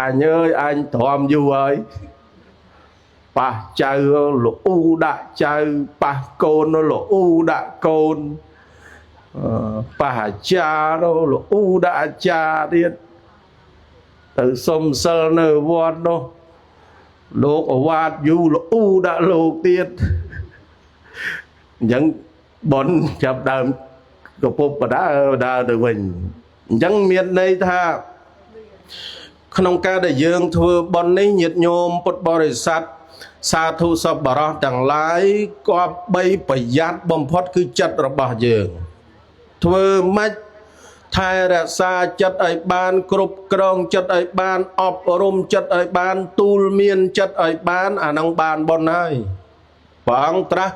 អញអើយអញទ្រាំយូរហើយប៉ះចៅលូដាក់ចៅប៉ះកូនលូដាក់កូនប៉ះអាចារ្យលូដាក់អាចារ្យទៀតទៅសុំសិលនៅវត្តនោះលោកអវាទយូរលូដាក់លោកទៀតអញ្ចឹងបុណ្យចាប់ដើមកពុបបដាដើរទៅវិញអញ្ចឹងមានន័យថាក្នុងការដែលយើងធ្វើបុណ្យនេះញាតិញោមពុទ្ធបរិស័ទសាធុសប្បុរសទាំងឡាយគប្បីប្រយ័ត្នបំផុតគឺចិត្តរបស់យើងធ្វើម៉េចថែរក្សាចិត្តឲ្យបានគ្រប់គ្រងចិត្តឲ្យបានអប់រំចិត្តឲ្យបានទូលមានចិត្តឲ្យបានអានឹងបានបុណ្យហើយព្រះអង្គត្រាស់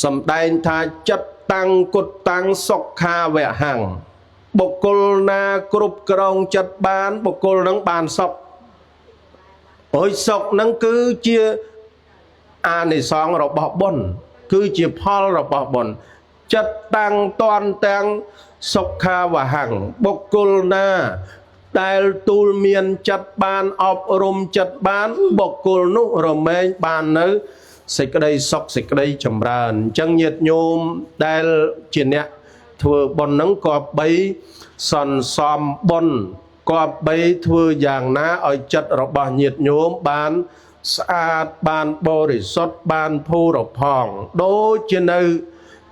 សម្ដែងថាចិត្តតាំងគុតតាំងសុខាវហੰបុគ្គលណាគ្រប់គ្រងចិត្តបានបុគ្គលនឹងបានសុខអើយសុខនឹងគឺជាអានិសង្សរបស់បុណ្យគឺជាផលរបស់បុណ្យចិត្តតាំងតន់ទាំងសុខាវហੰបុគ្គលណាដែលទូលមានចិត្តបានអប់រំចិត្តបានបុគ្គលនោះរមែងបាននៅសេចក្តីសុខសេចក្តីចម្រើនអញ្ចឹងញាតិញោមដែលជាអ្នកធ្វើបុណ្យហ្នឹងក៏បីសន្សំបុណ្យក៏បីធ្វើយ៉ាងណាឲ្យចិត្តរបស់ញាតិញោមបានស្អាតបានបរិសុទ្ធបានភូរផង់ដូចជានៅ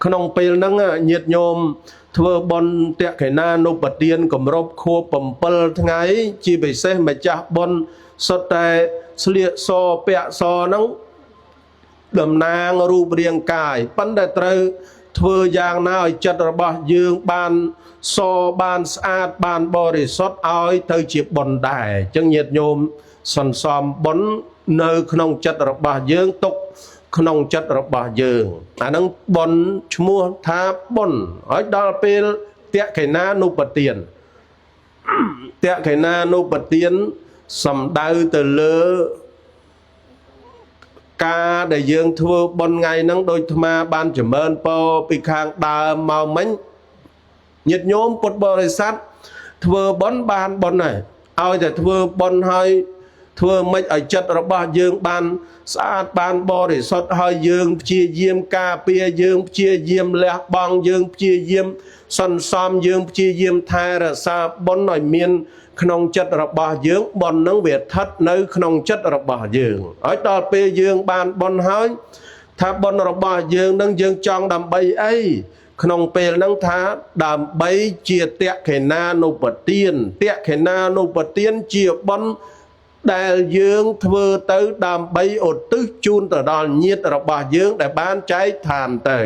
ក្នុងពេលហ្នឹងញាតិញោមធ្វើបុណ្យតក្កេណានុបទានគម្រប់ខួប7ថ្ងៃជាពិសេសម្ចាស់បុណ្យសុទ្ធតែស្លៀកសពាក់សហ្នឹងតំណាងរូបរាងកាយប៉ុន្តែត្រូវធ្វើយ៉ាងណាឲ្យចិត្តរបស់យើងបានសបានស្អាតបានបរិសុទ្ធឲ្យទៅជាបុណ្យដែរអញ្ចឹងញាតិញោមសន្សំបុណ្យនៅក្នុងចិត្តរបស់យើងទុកក្នុងចិត្តរបស់យើងអាហ្នឹងបុណ្យឈ្មោះថាបុណ្យហើយដល់ពេលតក្កេណានុបទានតក្កេណានុបទានសំដៅទៅលើការដែលយើងធ្វើបុណ្យថ្ងៃហ្នឹងដោយអាត្មាបានចម្រើនពរពីខាងដើមមកមិញញាតិញោមពុទ្ធបរិស័ទធ្វើបុណ្យបានបុណ្យហើយឲ្យតែធ្វើបុណ្យហើយ ធ្វើម៉េចឲ្យចិត្តរបស់យើងបានស្អាតបានបរិសុទ្ធហើយយើងព្យាយាមការពារយើងព្យាយាមលះបង់យើងព្យាយាមសន្សំយើងព្យាយាមថែរក្សាបុណ្យឲ្យមានក្នុងចិត្តរបស់យើងបុណ្យនឹងវាស្ថិតនៅក្នុងចិត្តរបស់យើងហើយដល់ពេលយើងបានបុណ្យហើយថាបុណ្យរបស់យើងនឹងយើងចង់ដើម្បីអីក្នុងពេលហ្នឹងថាដើម្បីជាតក្ខិណានុបទានតក្ខិណានុបទានជាបុណ្យដែលយើងធ្វើទៅដើម្បីឧទ្ទិសជូនទៅដល់ញាតិរបស់យើងដែលបានចែកឋានទៅ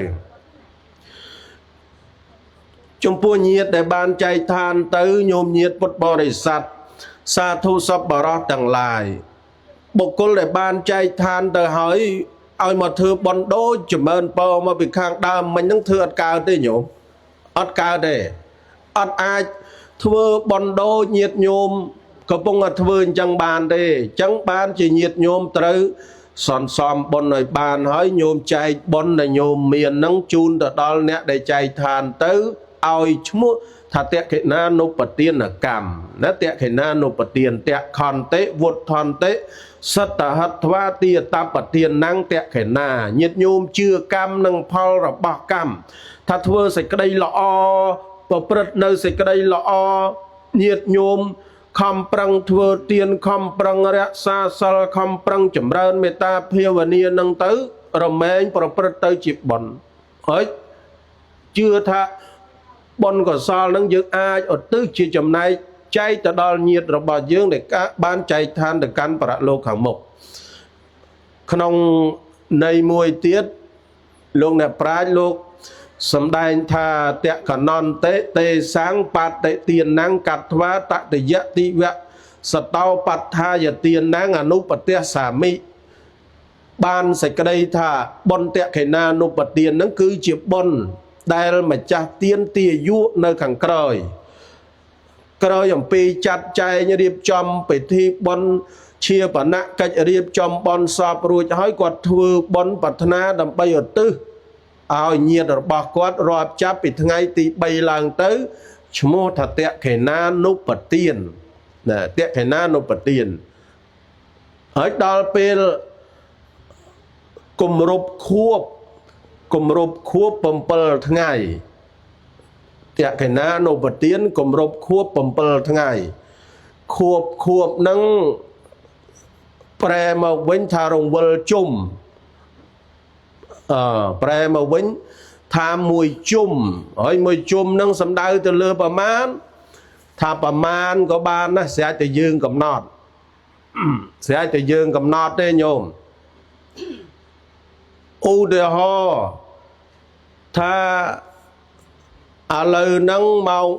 ចំពោះញាតិដែលបានចែកឋានទៅញោមញាតិពុទ្ធបរិស័ទសាធុសប្បុរសទាំងឡាយបុគ្គលដែលបានចែកឋានទៅហើយឲ្យមកធ្វើបុណ្យដូចចម្រើនពរមកពីខាងដើមមិញហ្នឹងធ្វើអត់កើតទេញោមអត់កើតទេអត់អាចធ្វើបុណ្យដូចញាតិញោមកំពុងតែធ្វើអញ្ចឹងបានទេអញ្ចឹងបានជាញាតិញោមត្រូវសន្សំបុណ្យឲ្យបានហើយញោមចែកបុណ្យដែលញោមមានហ្នឹងជូនទៅដល់អ្នកដែលចែកឋានទៅឲ្យឈ្មោះថាតក្ខិណានុបទានកម្មណាតក្ខិណានុបទានតក្ខន្តិវុទ្ធន្តិសតហត្វាទាតបទាននੰតក្ខិណាញាតិញោមជឿកម្មនិងផលរបស់កម្មថាធ្វើសេចក្តីល្អប្រព្រឹត្តនៅសេចក្តីល្អញាតិញោមខំប្រឹងធ្វើទានខំប្រឹងរក្សាសិលខំប្រឹងចម្រើនមេត្តាភាវនានឹងទៅរមែងប្រព្រឹត្តទៅជាបុណ្យហើយជឿថាបុណ្យកុសលនឹងយើងអាចឧទ្ទិសជាចំណែកចែកទៅដល់ញាតិរបស់យើងដែលបានចែកឋានទៅកាន់បរលោកខាងមុខក្នុងន័យមួយទៀតលោកអ្នកប្រាជ្ញលោកសម្ដែងថាតក្កណន្តិទេសੰបតិទានੰកត្វាតតិយតិវៈសតោបត្ថាយទានੰអនុបទសាមិបានសេចក្តីថាបុណ្យតក្ខិណានុបទាននឹងគឺជាបុណ្យដែលម្ចាស់ទានទាយុនៅខាងក្រោយក្រោយអំពីចាត់ចែងរៀបចំពិធីបុណ្យឈាបនកិច្ចរៀបចំបុណ្យសពរួចហើយគាត់ធ្វើបុណ្យប្រាថ្នាដើម្បីឧទ្ទិសឲ្យញាតិរបស់គាត់រាប់ចាប់ពីថ្ងៃទី3ឡើងទៅឈ្មោះថាតក្ខិណានុបទានណាតក្ខិណានុបទានហើយដល់ពេលគម្រប់ខួបគម្រប់ខួប7ថ្ងៃតក្ខិណានុបទានគម្រប់ខួប7ថ្ងៃខួបនឹងប្រែមកវិញថារង្វិលជុំប្រែមកវិញថាមួយជុំហើយមួយជុំនឹងសំដៅទៅលើប្រមាណថាប្រមាណក៏បានណាស្រេចតែយើងកំណត់ស្រេចតែយើងកំណត់ទេញោមឧទាហរណ៍ថាឥឡូវហ្នឹងម៉ោង3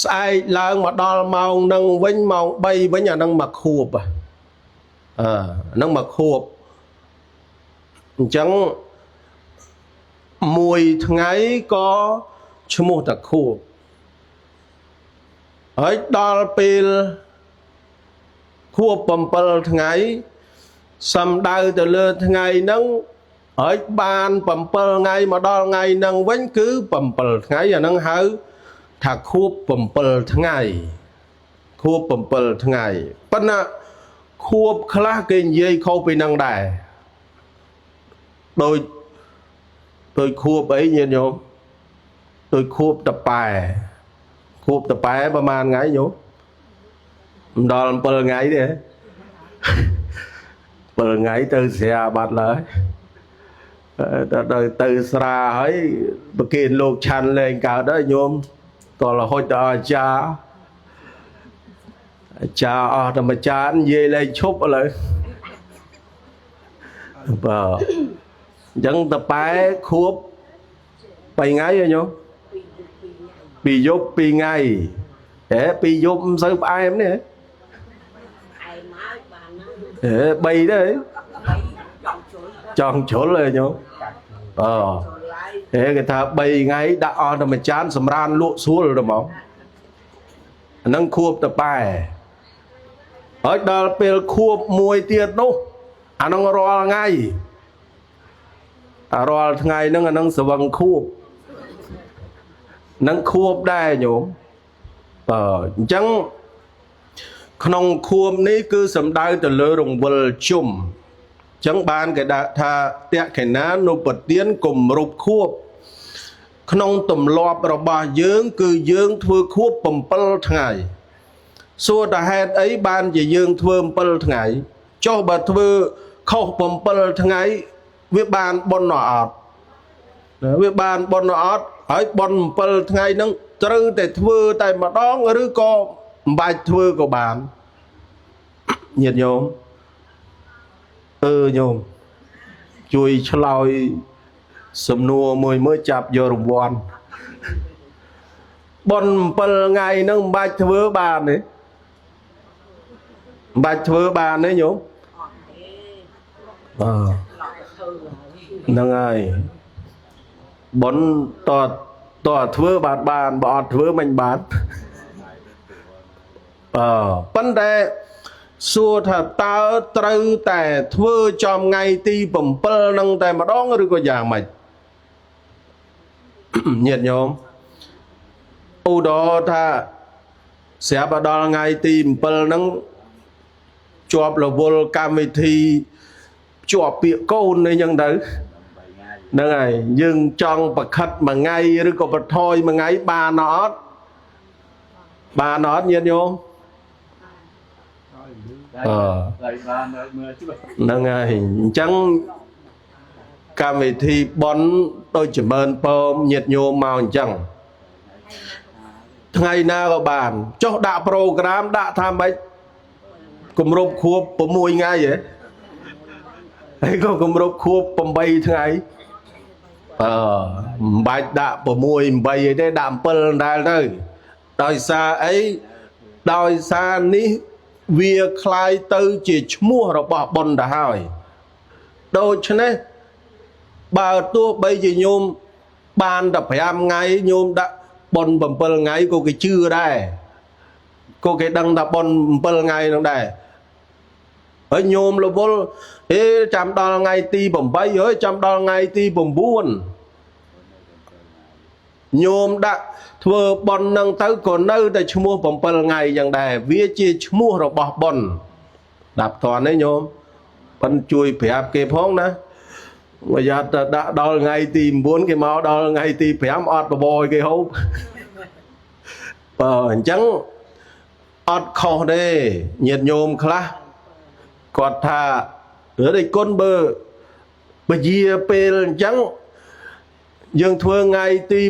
ស្អែកឡើងមកដល់ម៉ោងហ្នឹងវិញម៉ោង3វិញអាហ្នឹងមកខួបហ្នឹងមកខួបអញ្ចឹងមួយថ្ងៃក៏ឈ្មោះតាខួបហើយដល់ពេលខួប7ថ្ងៃសំដៅទៅលើថ្ងៃហ្នឹងហើយបាន7ថ្ងៃមកដល់ថ្ងៃហ្នឹងវិញគឺ7ថ្ងៃអាហ្នឹងហៅថាខួប7ថ្ងៃខួប7ថ្ងៃប៉ុន្តែខួបខ្លះគេនិយាយខុសពីហ្នឹងដែរដូចខួបអីញាតិញោមដូចខួបតប៉ែខួបតប៉ែប្រហែលថ្ងៃញោមមិនដល់7ថ្ងៃទេ7ថ្ងៃទៅស្រាបាត់ឡើយទៅស្រាហើយប្រគេនលោកឆាន់លែងកើតហើយញោមតរហូតដល់អាចារ្យអស់តែមួយចាននិយាយលែងឈប់ឥឡូវបាទអញ្ចឹងតប៉ែខួប3ថ្ងៃហ៎ញោមពីយប់2ថ្ងៃហេពីយប់មិនសូវផ្អែមទេហេ3ទេចង់ជ្រុលហ៎ញោមហេគេថា3ថ្ងៃដាក់អស់តែមួយចានសម្រានលក់ស្រួលទៅហ្មងអាហ្នឹងខួបតប៉ែហើយដល់ពេលខួបមួយទៀតនោះអាហ្នឹងរាល់ថ្ងៃរាល់ថ្ងៃហ្នឹងអាហ្នឹងស្វឹងខួបនឹងខួបដែរញោមអញ្ចឹង ក្នុងខួបនេះគឺសំដៅទៅលើរង្វិលជុំអញ្ចឹងបានគេដាក់ថាតក្ខិណានុបទានគម្រប់ខួបក្នុងទម្លាប់របស់យើងគឺយើងធ្វើខួប7ថ្ងៃសួរតហេតុអីបានជាយើងធ្វើ7ថ្ងៃចុះបើធ្វើខុស7ថ្ងៃវាបានបុណ្យអត់វាបានបុណ្យអត់ហើយបុណ្យ7ថ្ងៃហ្នឹងត្រូវតែធ្វើតែម្ដងឬក៏មិនបាច់ធ្វើក៏បានញាតិញោមញោមជួយឆ្លើយសំណួរមួយមើលចាប់យករង្វាន់បុណ្យ7ថ្ងៃហ្នឹងមិនបាច់ធ្វើបានទេមិនបាច់ធ្វើបានទេញោមបាទហ្នឹងហើយបុណ្យតធ្វើបានបានបើអត់ធ្វើមិនបានប៉ុន្តែសួរថាតើត្រូវតែធ្វើចំថ្ងៃទី7នឹងតែម្ដងឬក៏យ៉ាងម៉េចញាតិញោមឧទាហរណ៍ថាស្រាប់ដល់ថ្ងៃទី7នឹងជាប់រវល់កម្មវិធីជាប់ពាក្យកូនអីចឹងទៅហ្នឹងហើយយើងចង់ប្រខិតមួយថ្ងៃឬក៏បន្ថយមួយថ្ងៃបានអត់បានអត់ញាតិញោមហ្នឹងហើយអញ្ចឹងកម្មវិធីបុណ្យដូចចម្រើនពរញាតិញោមមកអញ្ចឹងថ្ងៃណាក៏បានចុះដាក់ប្រូក្រាមដាក់ថាម៉េចគម្រប់ខួប6ថ្ងៃហ៎ហើយក៏គម្រប់ខួប8ថ្ងៃមិនបាច់ដាក់6 8អីទេដាក់7ដែរទៅដោយសារអីដោយសារនេះវាคล้ายទៅជាឈ្មោះរបស់បុណ្យទៅហើយដូច្នេះបើទោះបីជាញោមបានតែ5ថ្ងៃញោមដាក់បុណ្យ7ថ្ងៃក៏គេជឿដែរក៏គេដឹងថាបុណ្យ7ថ្ងៃហ្នឹងដែរហើយញោមរវល់ហេចាំដល់ថ្ងៃទី8ហើយចាំដល់ថ្ងៃទី9ញោមដាក់ធ្វើបុណ្យនឹងទៅក៏នៅតែឈ្មោះ7ថ្ងៃយ៉ាងដែរវាជាឈ្មោះរបស់បុណ្យដាប់តន់ទេញោមប៉ិនជួយប្រាប់គេផងណាប្រយ័ត្នតែដាក់ដល់ថ្ងៃទី9គេមកដល់ថ្ងៃទី5អត់បបរគេហូបបើអញ្ចឹងអត់ខុសទេញាតិញោមខ្លះគាត់ថាឬដូចគុណបើពជាពេលអញ្ចឹងយើងធ្វើថ្ងៃទី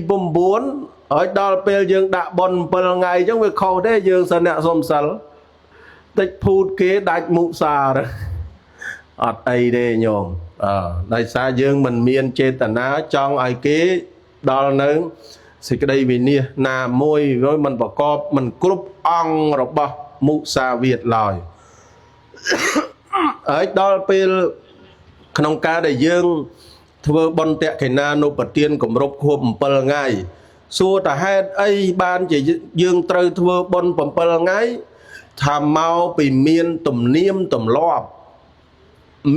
9ហើយដល់ពេលយើងដាក់បុណ្យ7ថ្ងៃអញ្ចឹងវាខុសទេយើងសិនអ្នកសុំសិលតិចភូតគេដាច់មុសារអត់អីទេញោមដោយសារយើងមិនមានចេតនាចង់ឲ្យគេដល់នៅសេចក្តីវិនិច្ឆ័យណាមួយហើយមិនប្រកបមិនគ្រប់អង្គរបស់មុសាវាទឡើយហើយដល់ពេលក្នុងការដែលយើងធ្វើបុណ្យតក្ខិណានុបទានគម្រប់ខួប7ថ្ងៃសួរតហេតុអីបានជាយើងត្រូវធ្វើបុណ្យ7ថ្ងៃថាមកពីមានទំនៀមទម្លាប់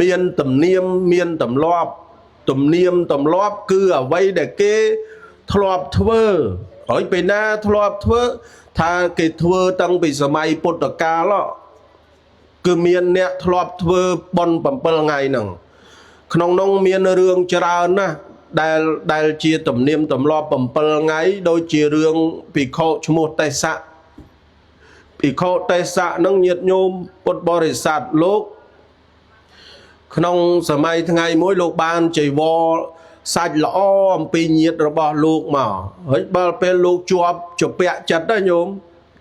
មានទំនៀមមានទម្លាប់ទំនៀមទម្លាប់គឺអ្វីដែលគេធ្លាប់ធ្វើហើយពេលណាធ្លាប់ធ្វើថាគេធ្វើតាំងពីសម័យពុទ្ធកាលគឺមានអ្នកធ្លាប់ធ្វើបុណ្យ7ថ្ងៃហ្នឹងក្នុងនោះមានរឿងច្រើនណាស់ដែលជាទំនៀមទម្លាប់7ថ្ងៃដូចជារឿងភិក្ខុឈ្មោះទេសៈភិក្ខុទេសៈនឹងញាតិញោមពុទ្ធបរិស័ទលោកក្នុងសម័យថ្ងៃមួយលោកបានចីវរសាច់ល្អអំពីញាតិរបស់លោកមកហើយបើពេលលោកជាប់ជពាក់ចិត្តណាញោម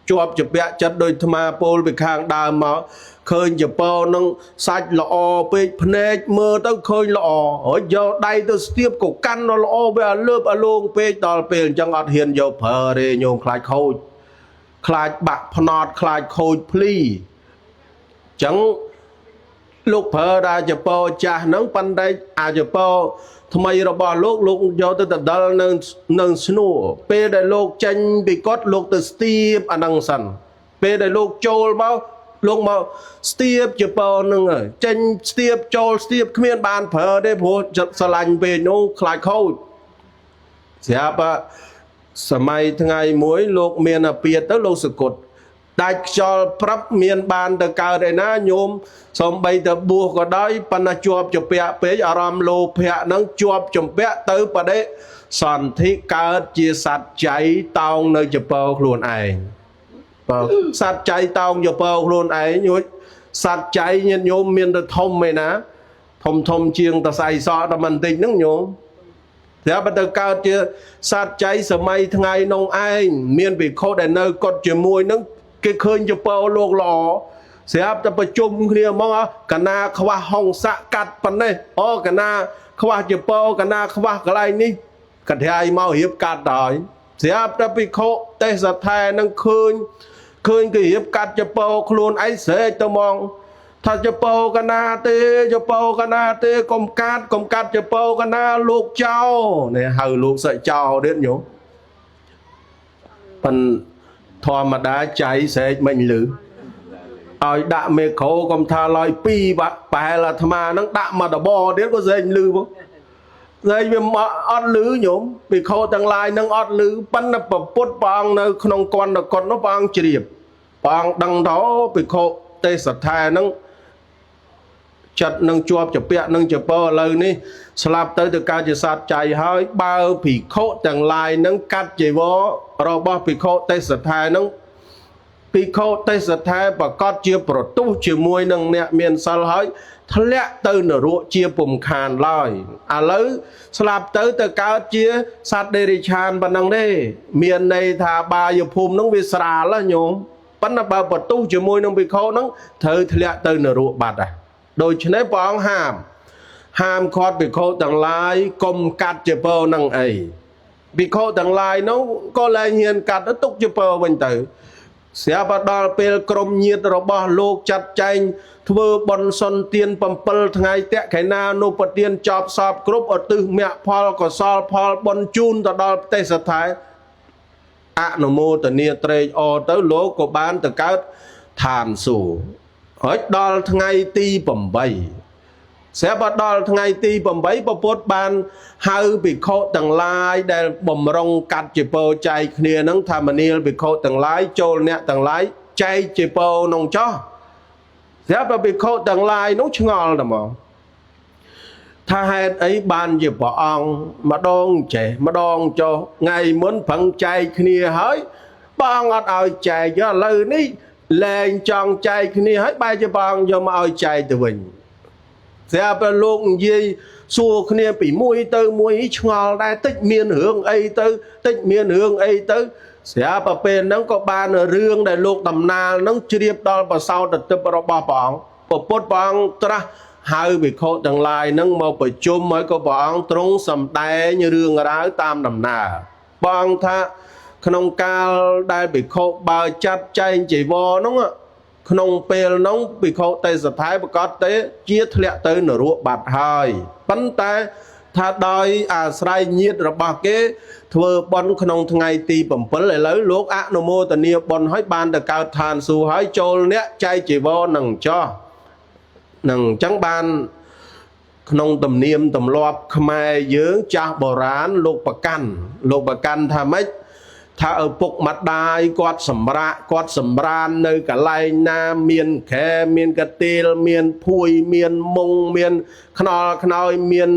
ជាប់ជពាក់ចិត្តដោយអាត្មាពោលពីខាងដើមមកឃើញចពោនឹងសាច់ល្អពេកភ្នែកមើលទៅឃើញល្អហើយយកដៃទៅស្ទាបក៏កាន់ដល់ល្អវាលើបអលងពេកដល់ពេលអញ្ចឹងអត់ហ៊ានយកប្រើទេញោមខ្លាចខូចខ្លាចបាក់ផ្នត់ខ្លាចខូចភ្លីអញ្ចឹងលោកប្រើដល់ចពោចាស់ហ្នឹងប៉ុន្តែអាចពោថ្មីរបស់លោកលោកយកទៅដដលនៅនឹងស្នួរពេលដែលលោកចេញពីកុដលោកទៅស្ទាបអាហ្នឹងសិនពេលដែលលោកចូលមកលោកមកស្ទាបចពោហ្នឹងចេញស្ទាបចូលស្ទាបគ្មានបានប្រើទេព្រោះចិត្តស្រឡាញ់ពេកនោះខ្លាចខូចស្រាប់សម័យថ្ងៃមួយលោកមានអាពាធទៅលោកសគត់ ដាច់ខ្យល់ប្រាប់មានបានទៅកើតឯណាញោមសំបីទៅបួសក៏ដោយប៉ុន្តែជាប់ជំពាក់ពេកអារម្មណ៍លោភៈនឹងជាប់ជំពាក់ទៅបដិសន្ធិកើតជាសត្វចៃតោងនៅចពោខ្លួនឯងបើសត្វចៃតោងចពោខ្លួនឯងរួចសត្វចៃញាតិញោមមានទៅធំឯណាធំធំជាងតសៃសក់ដល់បន្តិចហ្នឹងញោមស្រាប់តែកើតជាសត្វចៃសម័យថ្ងៃនោះឯងមានភិក្ខុដែលនៅកត់ជាមួយនឹងគេឃើញចពោលោកល្អស្រាប់តែប្រជុំគ្នាហ្មងកណាខ្វះហងស័កកាត់ប៉ុណ្ណេះអូកណាខ្វះចពោកណាខ្វះកន្លែងនេះកថាយមករៀបកាត់ហើយស្រាប់តែភិក្ខុទេសថែនឹងឃើញគេរៀបកាត់ចពោខ្លួនឯងស្រែកទៅហ្មងថាចពោកណាទេចពោកណាទេកុំកាត់កុំកាត់ចពោកណាលោកចោនេះហៅលោកសឹកចោទៀតញោមប៉ិនធម្មតាចៃស្រែកមិនលឺឲ្យដាក់មេក្រូកុំថាឡើយពីរប្រហែលអាត្មានឹងដាក់មកដបទៀតក៏ស្រែកលឺមកស្រែកវាអត់លឺញោមភិក្ខុទាំងឡាយនឹងអត់លឺប៉ុន្តែពពុទ្ធព្រះអង្គនៅក្នុងកណ្ដកុដនោះព្រះអង្គជ្រាបព្រះអង្គដឹងថាភិក្ខុទេសថែនឹងចិត្តនឹងជាប់ជាពាក់នឹងចពោឥឡូវនេះស្លាប់ទៅទៅកើតជាសត្វចៃហើយបើភិក្ខុទាំងឡាយនឹងកាត់ជីវររបស់ភិក្ខុទេសថែនឹងភិក្ខុទេសថែប្រកាសជាប្រទុះជាមួយនឹងអ្នកមានសិលហើយធ្លាក់ទៅនរកជាពុំខានឡើយឥឡូវស្លាប់ទៅទៅកើតជាសត្វដេរិឆានប៉ុណ្ណឹងទេមានន័យថាបាយភូមិនឹងវាស្រាលញោមប៉ុន្តែបើប្រទុះជាមួយនឹងភិក្ខុនឹងត្រូវធ្លាក់ទៅនរកបាត់ដែរដូច្នេះព្រះអង្គហាមឃាត់ភិក្ខុទាំងឡាយកុំកាត់ចពោនឹងអីភិក្ខុទាំងឡាយនោះក៏លែងហ៊ានកាត់ទុកចពោវិញទៅស្រាប់តែដល់ពេលក្រុមញាតិរបស់លោកចាត់ចែងធ្វើបុណ្យសុនទាន7ថ្ងៃតក្កេណានុបទានចប់សពគ្រប់ឧទ្ទិសមគ្គផលកុសលផលបុណ្យជូនទៅដល់ទេសថែអនុមោទនាត្រេកអរទៅលោកក៏បានទៅកើតឋានសួគ៌ហើយដល់ថ្ងៃទី8ស្រាប់តែដល់ថ្ងៃទី8ពពុទ្ធបានហៅភិក្ខុទាំងឡាយដែលបំរុងកាត់ចពោចែកគ្នានឹងថាមនាលភិក្ខុទាំងឡាយចូលអ្នកទាំងឡាយចែកចពោនោះចោះស្រាប់តែភិក្ខុទាំងឡាយនោះឆ្ងល់តែហ្មងថាហេតុអីបានជាព្រះអង្គម្ដងចេះម្ដងចុះថ្ងៃមុនប្រឹងចែកគ្នាហើយព្រះអង្គអត់ឲ្យចែកឥឡូវនេះលែងចង់ចែកគ្នាហើយបែរជាព្រះអង្គយកមកឲ្យចែកទៅវិញស្រាប់តែលោកនិយាយសួរគ្នាពីមួយទៅមួយឆ្ងល់ដែរតិចមានរឿងអីទៅតិចមានរឿងអីទៅស្រាប់តែពេលហ្នឹងក៏បានរឿងដែលលោកតំណាលហ្នឹងជ្រាបដល់ប្រសោតទិព្វរបស់ព្រះអង្គពពុទ្ធព្រះអង្គត្រាស់ហៅភិក្ខុទាំងឡាយហ្នឹងមកប្រជុំហើយក៏ព្រះអង្គទ្រង់សម្ដែងរឿងរ៉ាវតាមដំណើរព្រះអង្គថាក្នុងកាលដែលភិក្ខុបើចាត់ចែងជីវរហ្នឹងក្នុងពេលនោះភិក្ខុទេសថែប្រកាសទេជាធ្លាក់ទៅនរកបាត់ហើយប៉ុន្តែថាដោយអាស្រ័យញាតិរបស់គេធ្វើបុណ្យក្នុងថ្ងៃទី7ឥឡូវលោកអនុមោទនាបុណ្យហើយបានទៅកើតឋានសួគ៌ហើយចូលអ្នកចែកជីវរនឹងចោះនឹងអញ្ចឹងបានក្នុងទំនៀមទម្លាប់ខ្មែរយើងចាស់បុរាណលោកប្រកាន់ថាម៉េចថាឪពុកម្ដាយគាត់សម្រាកគាត់សម្រាននៅកន្លែងណាមានខែមានកទៀលមានភួយមានមុងមានខ្នល់ខ្នើយមាន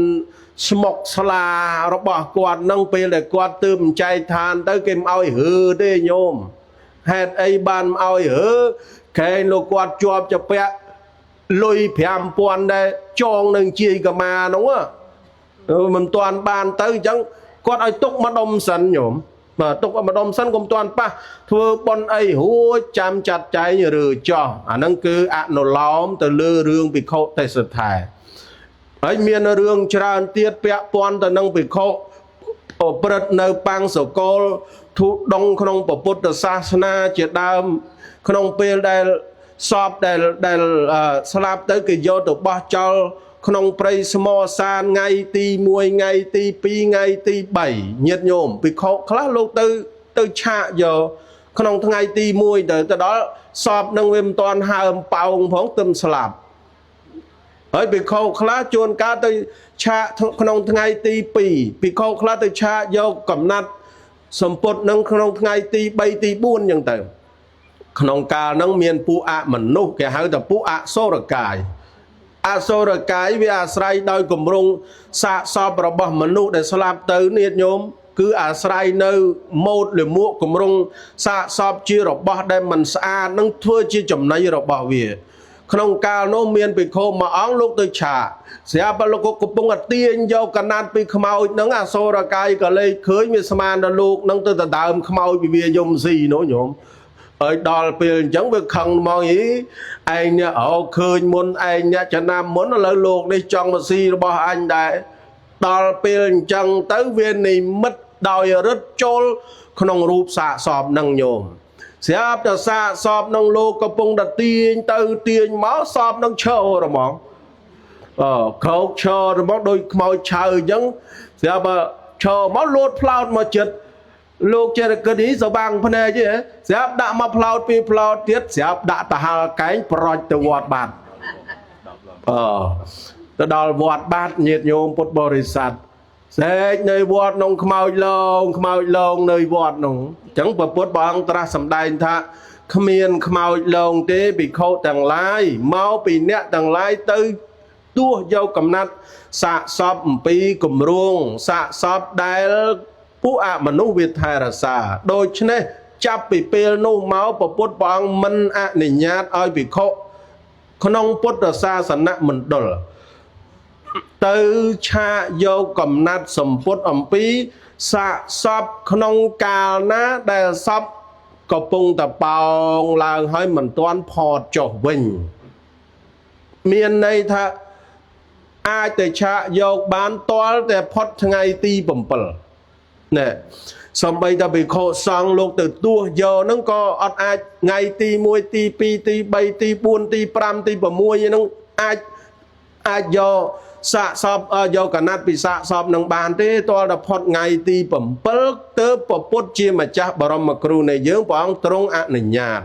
ស្មុកស្លារបស់គាត់នឹងពេលដែលគាត់ទើបចែកឋានទៅគេមិនឲ្យរើទេញោមហេតុអីបានមិនឲ្យរើខែលោកគាត់ជាប់ជាពាក់លុយ5000ដែរចងនឹងជាយកមានោះមិនទាន់បានទៅអញ្ចឹងគាត់ឲ្យទុកម្ដុំសិនញោមបាទទុកម្ដុំសិនកុំទាន់ប៉ះធ្វើបុណ្យអីរួចចាំចាត់ចែងឬចោះអាហ្នឹងគឺអនុលោមទៅលើរឿងភិក្ខុទេសថែហើយមានរឿងច្រើនទៀតពាក់ព័ន្ធទៅនឹងភិក្ខុប្រព្រឹត្តនៅបាំងសកលធុដងក្នុងពុទ្ធសាសនាជាដើមក្នុងពេលដែលសពដែលស្លាប់ទៅគេយកទៅបោះចោលក្នុងព្រៃស្មោសានថ្ងៃទី1ថ្ងៃទី2ថ្ងៃទី3ញាតិញោមភិក្ខុខ្លះលោកទៅឆាកយកក្នុងថ្ងៃទី1ទៅដល់សពនឹងវាមិនទាន់ហើមប៉ោងផងទឹមស្លាប់ហើយភិក្ខុខ្លះជួនកាលទៅឆាកក្នុងថ្ងៃទី2ភិក្ខុខ្លះទៅឆាកយកកំណាត់សម្ពុតនឹងក្នុងថ្ងៃទី3ទី4អញ្ចឹងទៅ ក្នុងកាលហ្នឹងមានពួកអមនុស្សគេហៅថាពួកអសុរកាយអសុរកាយវាអាស្រ័យដោយគម្រោងសាកសពរបស់មនុស្សដែលស្លាប់ទៅញាតិញោមគឺអាស្រ័យនៅម៉ូតលមួកគម្រោងសាកសពជារបស់ដែលមិនស្អាតនឹងធ្វើជាចំណីរបស់វាក្នុងកាលនោះមានភិក្ខុមួយអង្គលោកទៅឆាស្រាប់តែលោកកំពុងតែទាញយកកណាត់ពីខ្មោចហ្នឹងអសុរកាយក៏លេចឃើញវាស្មានដល់លោកហ្នឹងទៅដដើមខ្មោចពីវាយំស៊ីនោះញោមហើយដល់ពេលអញ្ចឹងវាខឹងមកអីឯងនេះអូឃើញមុនឯងអ្នកចំណាំមុនឥឡូវលោកនេះចង់មកស៊ីរបស់អញដែរដល់ពេលអញ្ចឹងទៅវានិមិត្តដោយរិទ្ធចូលក្នុងរូបសាកសពនឹងញោមស្រាប់តែសាកសពនឹងលោកកំពុងតែទាញទៅទាញមកសពនឹងឈរហ្មងអខោកឈរហ្មងដូចខ្មោចឆៅអញ្ចឹងស្រាប់តែឈរមកលោតផ្លោតមកចិត្តលោកចេរកិននេះសបាំងភ្នែកទេស្រាប់ដាក់មកផ្លោតពីផ្លោតទៀតស្រាប់ដាក់តហាលកែងប្រចទៅវត្តបាត់អទៅដល់វត្តបាត់ញាតិញោមពុទ្ធបរិស័ទស្រែកនៅវត្តនោះខ្មោចលងខ្មោចលងនៅវត្តនោះអញ្ចឹងព្រះពុទ្ធព្រះអង្គត្រាស់សម្ដែងថាគ្មានខ្មោចលងទេភិក្ខុទាំងឡាយមកពីអ្នកទាំងឡាយទៅទោះយកកំណាត់សាកសពអំពីគម្រោងសាកសពដែលពួកអមនុស្សវាថែរក្សាដូច្នេះចាប់ពីពេលនោះមកព្រះពុទ្ធព្រះអង្គមិនអនុញ្ញាតឲ្យភិក្ខុក្នុងពុទ្ធសាសនមណ្ឌលទៅឆាកយកកំណាត់សម្ពុតអំពីសាកសពក្នុងកាលណាដែលសពកំពុងតប៉ោងឡើងហើយមិនទាន់ផតចុះវិញមានន័យថាអាចទៅឆាកយកបានទាល់តែផុតថ្ងៃទី7ណែសំបីតែភិក្ខុសង្ឃលោកទៅទោះយកហ្នឹងក៏អត់អាចថ្ងៃទី1ទី2ទី3ទី4ទី5ទី6ហ្នឹងអាចយកសាកសពយកកណាត់ពីសាកសពនឹងបានទេទាល់តែផុតថ្ងៃទី7ទើបព្រះពុទ្ធជាម្ចាស់បរមគ្រូនៃយើងព្រះអង្គទ្រង់អនុញ្ញាត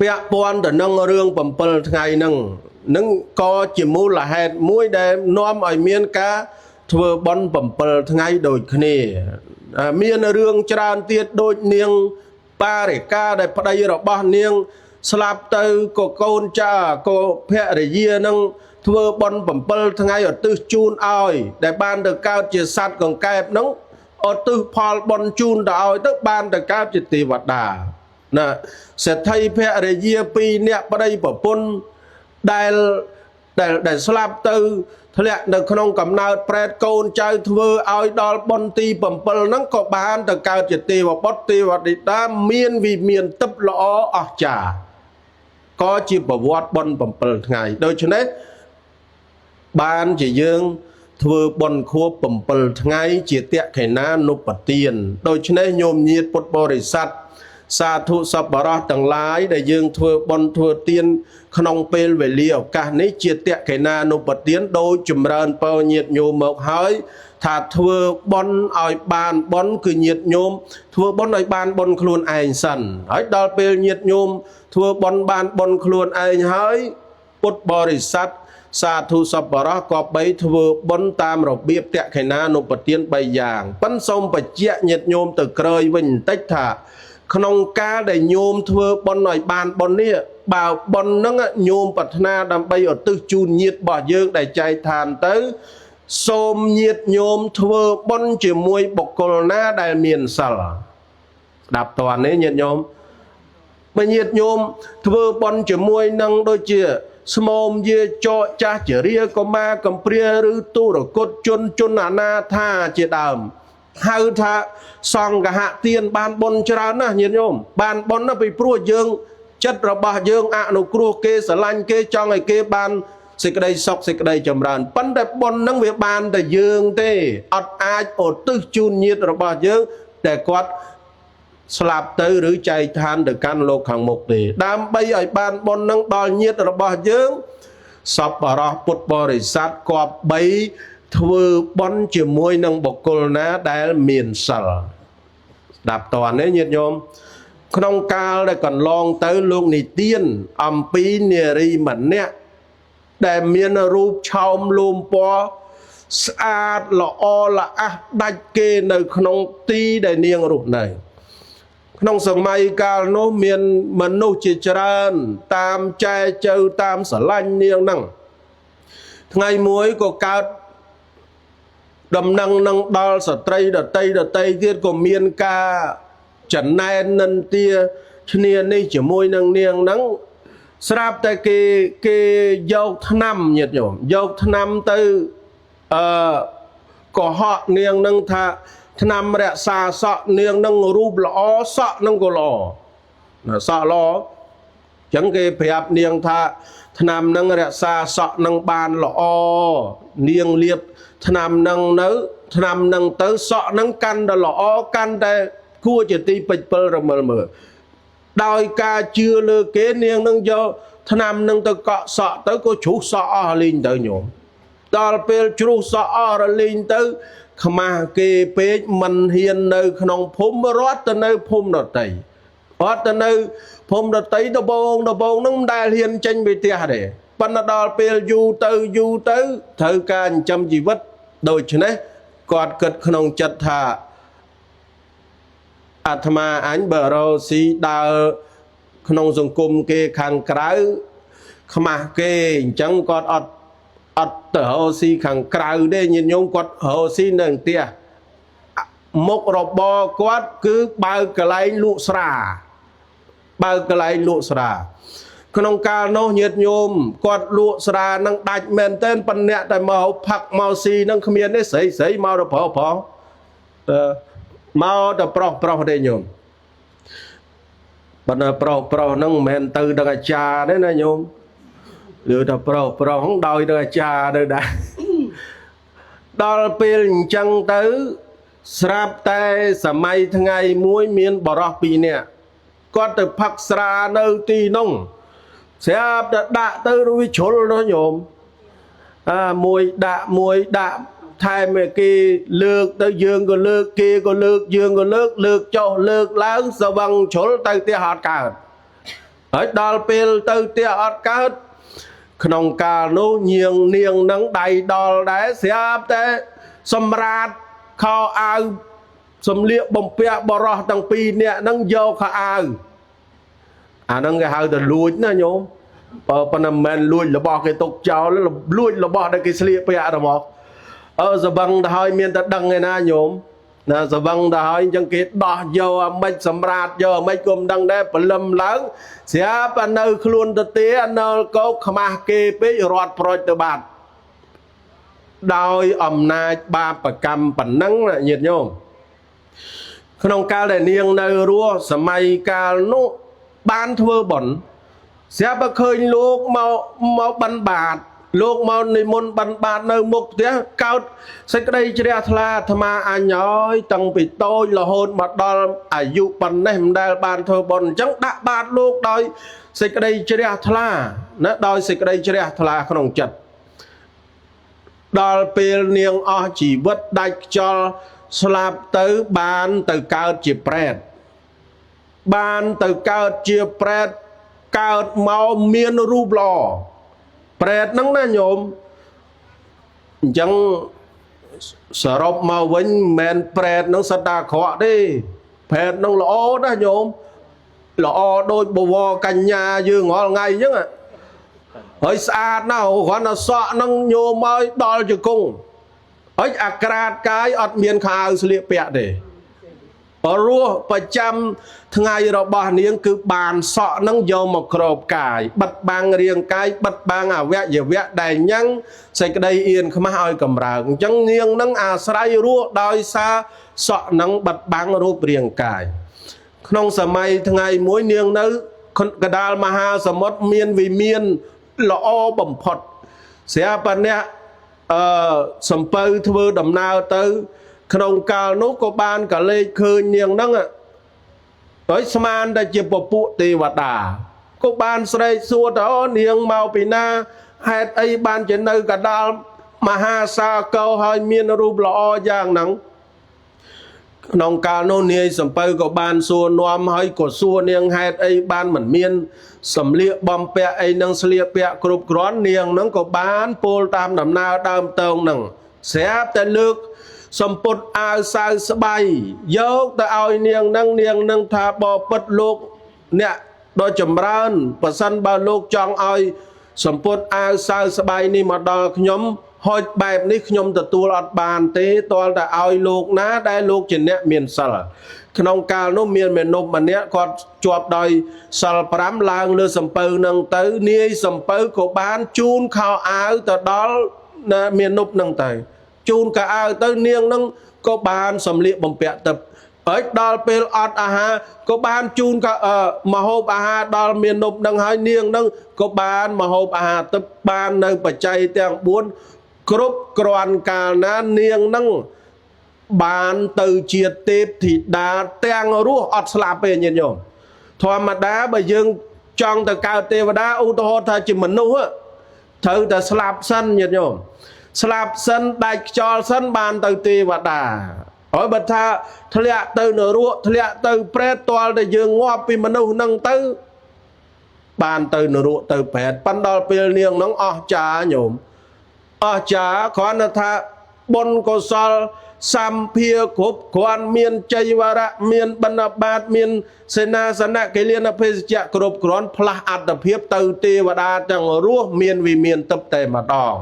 ពាក់ព័ន្ធទៅនឹងរឿង7ថ្ងៃហ្នឹងនឹងក៏ជាមូលហេតុមួយដែលនាំឲ្យមានការធ្វើបុណ្យ7ថ្ងៃដូចគ្នាមានរឿងច្រើនទៀតដូចនាងបារិកាដែលប្តីរបស់នាងស្លាប់ទៅក៏កូនចៅក៏ភរិយានឹងធ្វើបុណ្យ7ថ្ងៃឧទ្ទិសជូនឲ្យដែលបានទៅកើតជាសត្វកង្កែបហ្នឹងឧទ្ទិសផលបុណ្យជូនទៅឲ្យទៅបានទៅកើតជាទេវតាណាសេដ្ឋីភរិយា2នាក់ប្តីប្រពន្ធដែលដែលស្លាប់ទៅធ្លាក់នៅក្នុងកំណើតប្រែតកូនចៅធ្វើឲ្យដល់បុណ្យទី7ហ្នឹងក៏បានទៅកើតជាទេវបុត្រទេវធីតាមានវិមានទឹកល្អអស្ចារ្យក៏ជាប្រវត្តិបុណ្យ7ថ្ងៃដូច្នេះបានជាយើងធ្វើបុណ្យខួប7ថ្ងៃជាតក្ខិណានុបទានដូច្នេះញោមញាតិពុទ្ធបរិស័ទសាធុសប្បុរសទាំងឡាយដែលយើងធ្វើបុណ្យធ្វើទានក្នុងពេលវេលាឱកាសនេះជាតក្ខិណានុបទានដោយចម្រើនពរញាតិញោមមកហើយថាធ្វើបុណ្យឲ្យបានបុណ្យគឺញាតិញោមធ្វើបុណ្យឲ្យបានបុណ្យខ្លួនឯងសិនហើយដល់ពេលញាតិញោមធ្វើបុណ្យបានបុណ្យខ្លួនឯងហើយពុទ្ធបរិស័ទសាធុសប្បុរសក៏បីធ្វើបុណ្យតាមរបៀបតក្ខិណានុបទាន3យ៉ាងប៉ិនសូមបញ្ជាក់ញាតិញោមទៅក្រោយវិញបន្តិចថាក្នុងកាលដែលញោមធ្វើបុណ្យឲ្យបានបុណ្យនេះបើបុណ្យហ្នឹងញោមប្រាថ្នាដើម្បីឧទ្ទិសជូនញាតិរបស់យើងដែលចែកឋានទៅសូមញាតិញោមធ្វើបុណ្យជាមួយបុគ្គលណាដែលមានសិលស្ដាប់តើនេះញាតិញោមបើញាតិញោមធ្វើបុណ្យជាមួយនឹងដូចជាស្មោមយាចកចាស់ជារាកុមារកំព្រាឬទុរគតជនជនអនាថាជាដើមហៅថាសង្ឃហទានបានបុណ្យច្រើនណាស់ញាតិញោមបានបុណ្យណាស់ពីព្រោះយើងចិត្តរបស់យើងអនុគ្រោះគេស្រឡាញ់គេចង់ឲ្យគេបានសេចក្តីសុខសេចក្តីចម្រើនប៉ុន្តែបុណ្យហ្នឹងវាបានតែយើងទេអត់អាចឧទ្ទិសជូនញាតិរបស់យើងតែគាត់ស្លាប់ទៅឬចែកឋានទៅកាន់លោកខាងមុខទេដើម្បីឲ្យបានបុណ្យនឹងដល់ញាតិរបស់យើងសប្បុរសពុទ្ធបរិស័ទគប្បីធ្វើបុណ្យជាមួយនឹងបុគ្គលណាដែលមានសិលស្ដាប់តើនេះញាតិញោមក្នុងកាលដែលកន្លងទៅលោកនិទានអំពីនារីម្នាក់ដែលមានរូបឆោមលូមពណ៌ស្អាតល្អល្អះដាច់គេនៅក្នុងទីដែលនាងរស់នៅ ក្នុងសម័យកាលនោះមានមនុស្សជាច្រើនតាមចែចូវតាមស្រឡាញ់នាងហ្នឹងថ្ងៃមួយក៏កើតដំណឹងនឹងដល់ស្ត្រីដតីដតីទៀតក៏មានការចំណែននិន្ទាឈ្នានេះជាមួយនឹងនាងហ្នឹងស្រាប់តែគេយកថ្នាំញាតិញោមយកថ្នាំទៅអឺកុហកនាងនឹងថាថ្នាំរក្សាសក់នាងនឹងរូបល្អសក់នឹងក៏ល្អណាសក់ល្អចឹងគេប្រាប់នាងថាថ្នាំនឹងរក្សាសក់នឹងបានល្អនាងលាបថ្នាំនឹងនៅថ្នាំនឹងទៅសក់នឹងកាន់តែល្អកាន់តែគួរជាទីពេចពិលរមិលមើលដោយការជឿលើគេនាងនឹងយកថ្នាំនឹងទៅកក់សក់ទៅក៏ជ្រុះសក់អស់លីងទៅញោមដល់ពេលជ្រុះសក់អស់រលីងទៅខ្មាស់គេពេកមិនហ៊ាននៅក្នុងភូមិរត់ទៅនៅភូមិដតីរត់ទៅនៅភូមិដតីដបងដបងនឹងមិនដែលហ៊ានចេញពីផ្ទះទេប៉ុន្តែដល់ពេលយូរទៅយូរទៅត្រូវការចិញ្ចឹមជីវិតដូច្នេះគាត់គិតក្នុងចិត្តថាអាត្មាអញបើរកស៊ីដើរក្នុងសង្គមគេខាងក្រៅខ្មាស់គេអញ្ចឹងគាត់អត់ទៅរកស៊ីខាងក្រៅទេញាតិញោមគាត់រកស៊ីនៅផ្ទះមុខរបរគាត់គឺបើកកន្លែងលក់ស្រាបើកកន្លែងលក់ស្រាក្នុងកាលនោះញាតិញោមគាត់លក់ស្រានឹងដាច់មែនទែនប៉ុន្តែអ្នកតែមកផឹកមកស៊ីនឹងគ្មានទេស្រីស្រីមកទៅប្រុសប្រុសមកទៅប្រុសប្រុសទេញោមប៉ុន្តែប្រុសប្រុសហ្នឹងមិនមែនទៅដល់អាចារ្យទេណាញោមឬថាប្រុសប្រុសដោយដល់អាចារ្យទៅដែរដល់ពេលអញ្ចឹងទៅស្រាប់តែសម័យថ្ងៃមួយមានបរោះពីរនាក់គាត់ទៅផឹកស្រានៅទីនោះស្រាប់តែដាក់ទៅវាជ្រុលនោះញោមមួយដាក់មួយដាក់ថែមឲ្យគេលើកទៅយើងក៏លើកគេក៏លើកយើងក៏លើកលើកចុះលើកឡើងស្វឹងជ្រុលទៅផ្ទះអត់កើតហើយដល់ពេលទៅផ្ទះអត់កើតក្នុងកាលនោះញៀងនាងនឹងដៃដល់ដែរស្រាប់តែសម្រាតខោអាវសម្លៀកបំពាក់បរោះទាំងពីរនាក់នឹងយកខោអាវអាហ្នឹងគេហៅទៅលួចណាញោមបើប៉ុន្តែមិនមែនលួចរបស់គេទុកចោលលួចរបស់ដែលគេស្លៀកពាក់ទៅមកសវឹងទៅហើយមានតែដឹងឯណាញោមណាសវឹងទៅហើយអញ្ចឹងគេដោះយកអាម៉េចសម្រាតយកអាម៉េចក៏មិនដឹងដែរព្រលឹមឡើងស្រាប់តែនៅខ្លួនទៅទេនៅកោកខ្មាស់គេពេករត់ប្រូចទៅបាត់ដោយអំណាចបាបកម្មប៉ុណ្ណឹងញាតិញោមក្នុងកាលដែលនាងនៅរស់សម័យកាលនោះបានធ្វើបុណ្យស្រាប់តែឃើញលោកមកបិណ្ឌបាតលោកមកនិមន្តបិណ្ឌបាតនៅមុខផ្ទះកើតសេចក្តីជ្រះថ្លាអាត្មាអញហើយតាំងពីតូចរហូតមកដល់អាយុប៉ុណ្ណេះមិនដែលបានធ្វើបុណ្យអញ្ចឹងដាក់បាតលោកដោយសេចក្តីជ្រះថ្លាណាដោយសេចក្តីជ្រះថ្លាក្នុងចិត្តដល់ពេលនាងអស់ជីវិតដាច់ខ្យល់ស្លាប់ទៅបានទៅកើតជាប្រេតបានទៅកើតជាប្រេតកើតមកមានរូបល្អប្រេតហ្នឹងណាញោមអញ្ចឹងសរុបមកវិញមិនមែនប្រេតហ្នឹងសិតតែអាក្រក់ទេប្រេតហ្នឹងល្អណាស់ញោមល្អដូចបវរកញ្ញាយើងរាល់ថ្ងៃអញ្ចឹងហើយស្អាតណាស់គ្រាន់តែសក់ហ្នឹងញោមឲ្យដល់ជង្គង់ហើយអាក្រាតកាយអត់មានខោអាវស្លៀកពាក់ទេរស់ប្រចាំថ្ងៃរបស់នាងគឺបានសក់នឹងយកមកគ្របកាយបិទបាំងរាងកាយបិទបាំងអវយវៈដែលញ៉ាំងសេចក្តីអៀនខ្មាស់ឲ្យកម្រើកអញ្ចឹងនាងនឹងអាស្រ័យរស់ដោយសារសក់នឹងបិទបាំងរូបរាងកាយក្នុងសម័យថ្ងៃមួយនាងនៅកដាលមហាសមុទ្រមានវិមានល្អបំផុតស្រាប់តែអ្នកសំពៅធ្វើដំណើរទៅក្នុងកាលនោះក៏បានកលេចឃើញនាងហ្នឹងហើយស្មានតែជាពពួកទេវតាក៏បានស្រែកសួរទៅអូនាងមកពីណាហេតុអីបានជានៅកដាលមហាសាគរហើយមានរូបល្អយ៉ាងហ្នឹងក្នុងកាលនោះនាយសំពៅក៏បានសួរនាំហើយក៏សួរនាងហេតុអីបានមិនមានសម្លៀកបំពាក់អីនឹងស្លៀកពាក់គ្រប់គ្រាន់នាងហ្នឹងក៏បានពោលតាមដំណើរដើមតងហ្នឹងស្រាប់តែលើក សម្ពុតអាវសៅស្បៃយកទៅឲ្យនាងនឹងនាងនឹងថាបពិតលោកអ្នកដ៏ចម្រើនប្រសិនបើលោកចង់ឲ្យសម្ពុតអាវសៅស្បៃនេះមកដល់ខ្ញុំហុចបែបនេះខ្ញុំទទួលអត់បានទេទាល់តែឲ្យលោកណាដែលលោកជាអ្នកមានសិលក្នុងកាលនោះមានមនុស្សម្នាក់គាត់ជាប់ដោយសិល5ឡើងលើសំពៅនឹងទៅនាយសំពៅក៏បានជូនខោអាវទៅដល់មនុស្សនឹងទៅជូនកៅអៅទៅនាងនឹងក៏បានសម្លៀកបំពាក់ទៅហើយដល់ពេលអត់អាហារក៏បានជូនកមហូបអាហារដល់មានុបនឹងហើយនាងនឹងក៏បានមហូបអាហារទៅបាននៅបច្ច័យទាំង4គ្រប់គ្រាន់កាលណានាងនឹងបានទៅជាទេពធីតាទាំងរស់អត់ស្លាប់ទេញាតិញោមធម្មតាបើយើងចង់ទៅកើតទេវតាឧទាហរណ៍ថាជាមនុស្សត្រូវតែស្លាប់សិនញាតិញោមស្លាប់សិនដាច់ខ្យល់សិនបានទៅទេវតាហើយបើថាធ្លាក់ទៅនរកធ្លាក់ទៅប្រេតទាល់តែយើងងាប់ពីមនុស្សនឹងទៅបានទៅនរកទៅប្រេតប៉ុន្តែដល់ពេលនាងនឹងអស់ចាញោមអស់ចាគ្រាន់តែថាបុណ្យកុសលសម្ភាគ្រប់គ្រាន់មានជ័យវរៈមានបណ្ឌបាតមានសេនាសនៈកិលានភេសជ្ជៈគ្រប់គ្រាន់ផ្លាស់អត្តភាពទៅទេវតាទាំងរស់មានវិមានទឹកតែម្ដង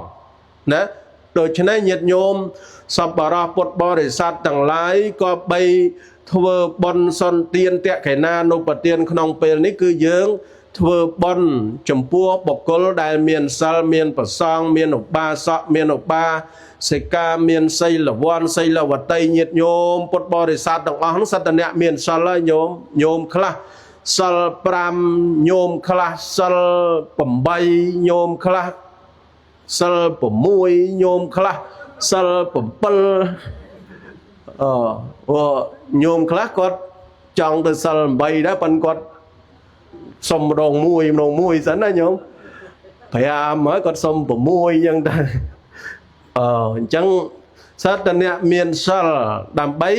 ណាដូច្នេះញាតិញោមសប្បុរសពុទ្ធបរិស័ទទាំងឡាយក៏បីធ្វើបុណ្យសន្ទានតក្កេណានុបទានក្នុងពេលនេះគឺយើងធ្វើបុណ្យចំពោះបុគ្គលដែលមានសិលមានប្រសងមានឧបាសកមានឧបាសិកាមានសីលវ័នសីលវតីញាតិញោមពុទ្ធបរិស័ទទាំងអស់នោះសត្វអ្នកមានសិលហើយញោមញោមខ្លះសិល5ញោមខ្លះសិល8ញោមខ្លះសិល6ញោមខ្លះសិល7អឺញោមខ្លះគាត់ចង់ទៅសិល8ដែរប៉ុន្តែគាត់សុំម្ដងមួយម្ដងមួយសិនណាញោម5ហើយគាត់សុំ6អញ្ចឹងដែរអញ្ចឹងសត្វតអ្នកមានសិលដើម្បី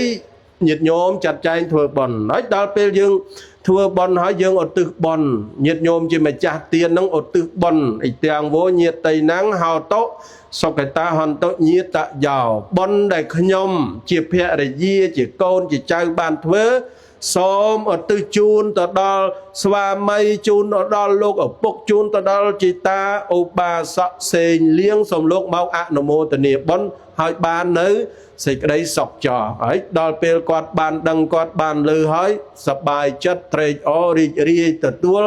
ញាតិញោមចាត់ចែងធ្វើបុណ្យហើយដល់ពេលយើងធ្វើបុណ្យហើយយើងឧទ្ទិសបុណ្យញាតិញោមជាម្ចាស់ទាននឹងឧទ្ទិសបុណ្យអ៊ីទាំងវោញាតិណੰហោតុសុគតាហន្តញាតយោបុណ្យដែលខ្ញុំជាភរិយាជាកូនជាចៅបានធ្វើសូមឧទ្ទិសជូនទៅដល់ស្វាមីជូនទៅដល់លោកឪពុកជូនទៅដល់ជីតាឧបាសកសេងលៀងសូមលោកមកអនុមោទនាបុណ្យហើយបាននៅសេចក្តីសុខចោហើយដល់ពេលគាត់បានដឹងគាត់បានឮហើយសប្បាយចិត្តត្រេកអររីករាយទទួល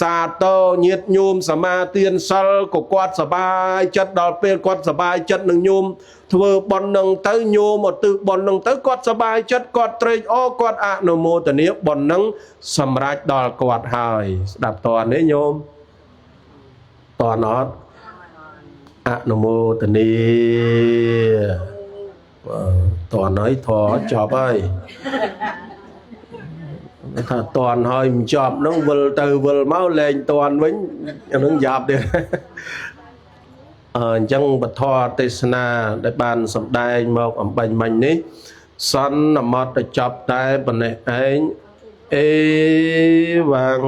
សាទរញាតិញោមសមាទានសិលក៏គាត់សប្បាយចិត្តដល់ពេលគាត់សប្បាយចិត្តនឹងញោមធ្វើបុណ្យនឹងទៅញោមឧទ្ទិសបុណ្យនឹងទៅគាត់សប្បាយចិត្តគាត់ត្រេកអរគាត់អនុមោទនាបុណ្យនឹងសម្រេចដល់គាត់ហើយស្ដាប់តនេះញោមតនអត់អនុមោទនាតនហើយធរចប់ហើយថាតនហើយមិនចប់ហ្នឹងវិលទៅវិលមកលែងតនវិញអាហ្នឹងយ៉ាប់ទៀតអញ្ចឹងពធទេសនាដែលបានសម្ដែងមកអំបញ្ញមិញនេះសន្មតទៅចប់តែប៉ុណ្ណេះឯងអេវ៉ាំង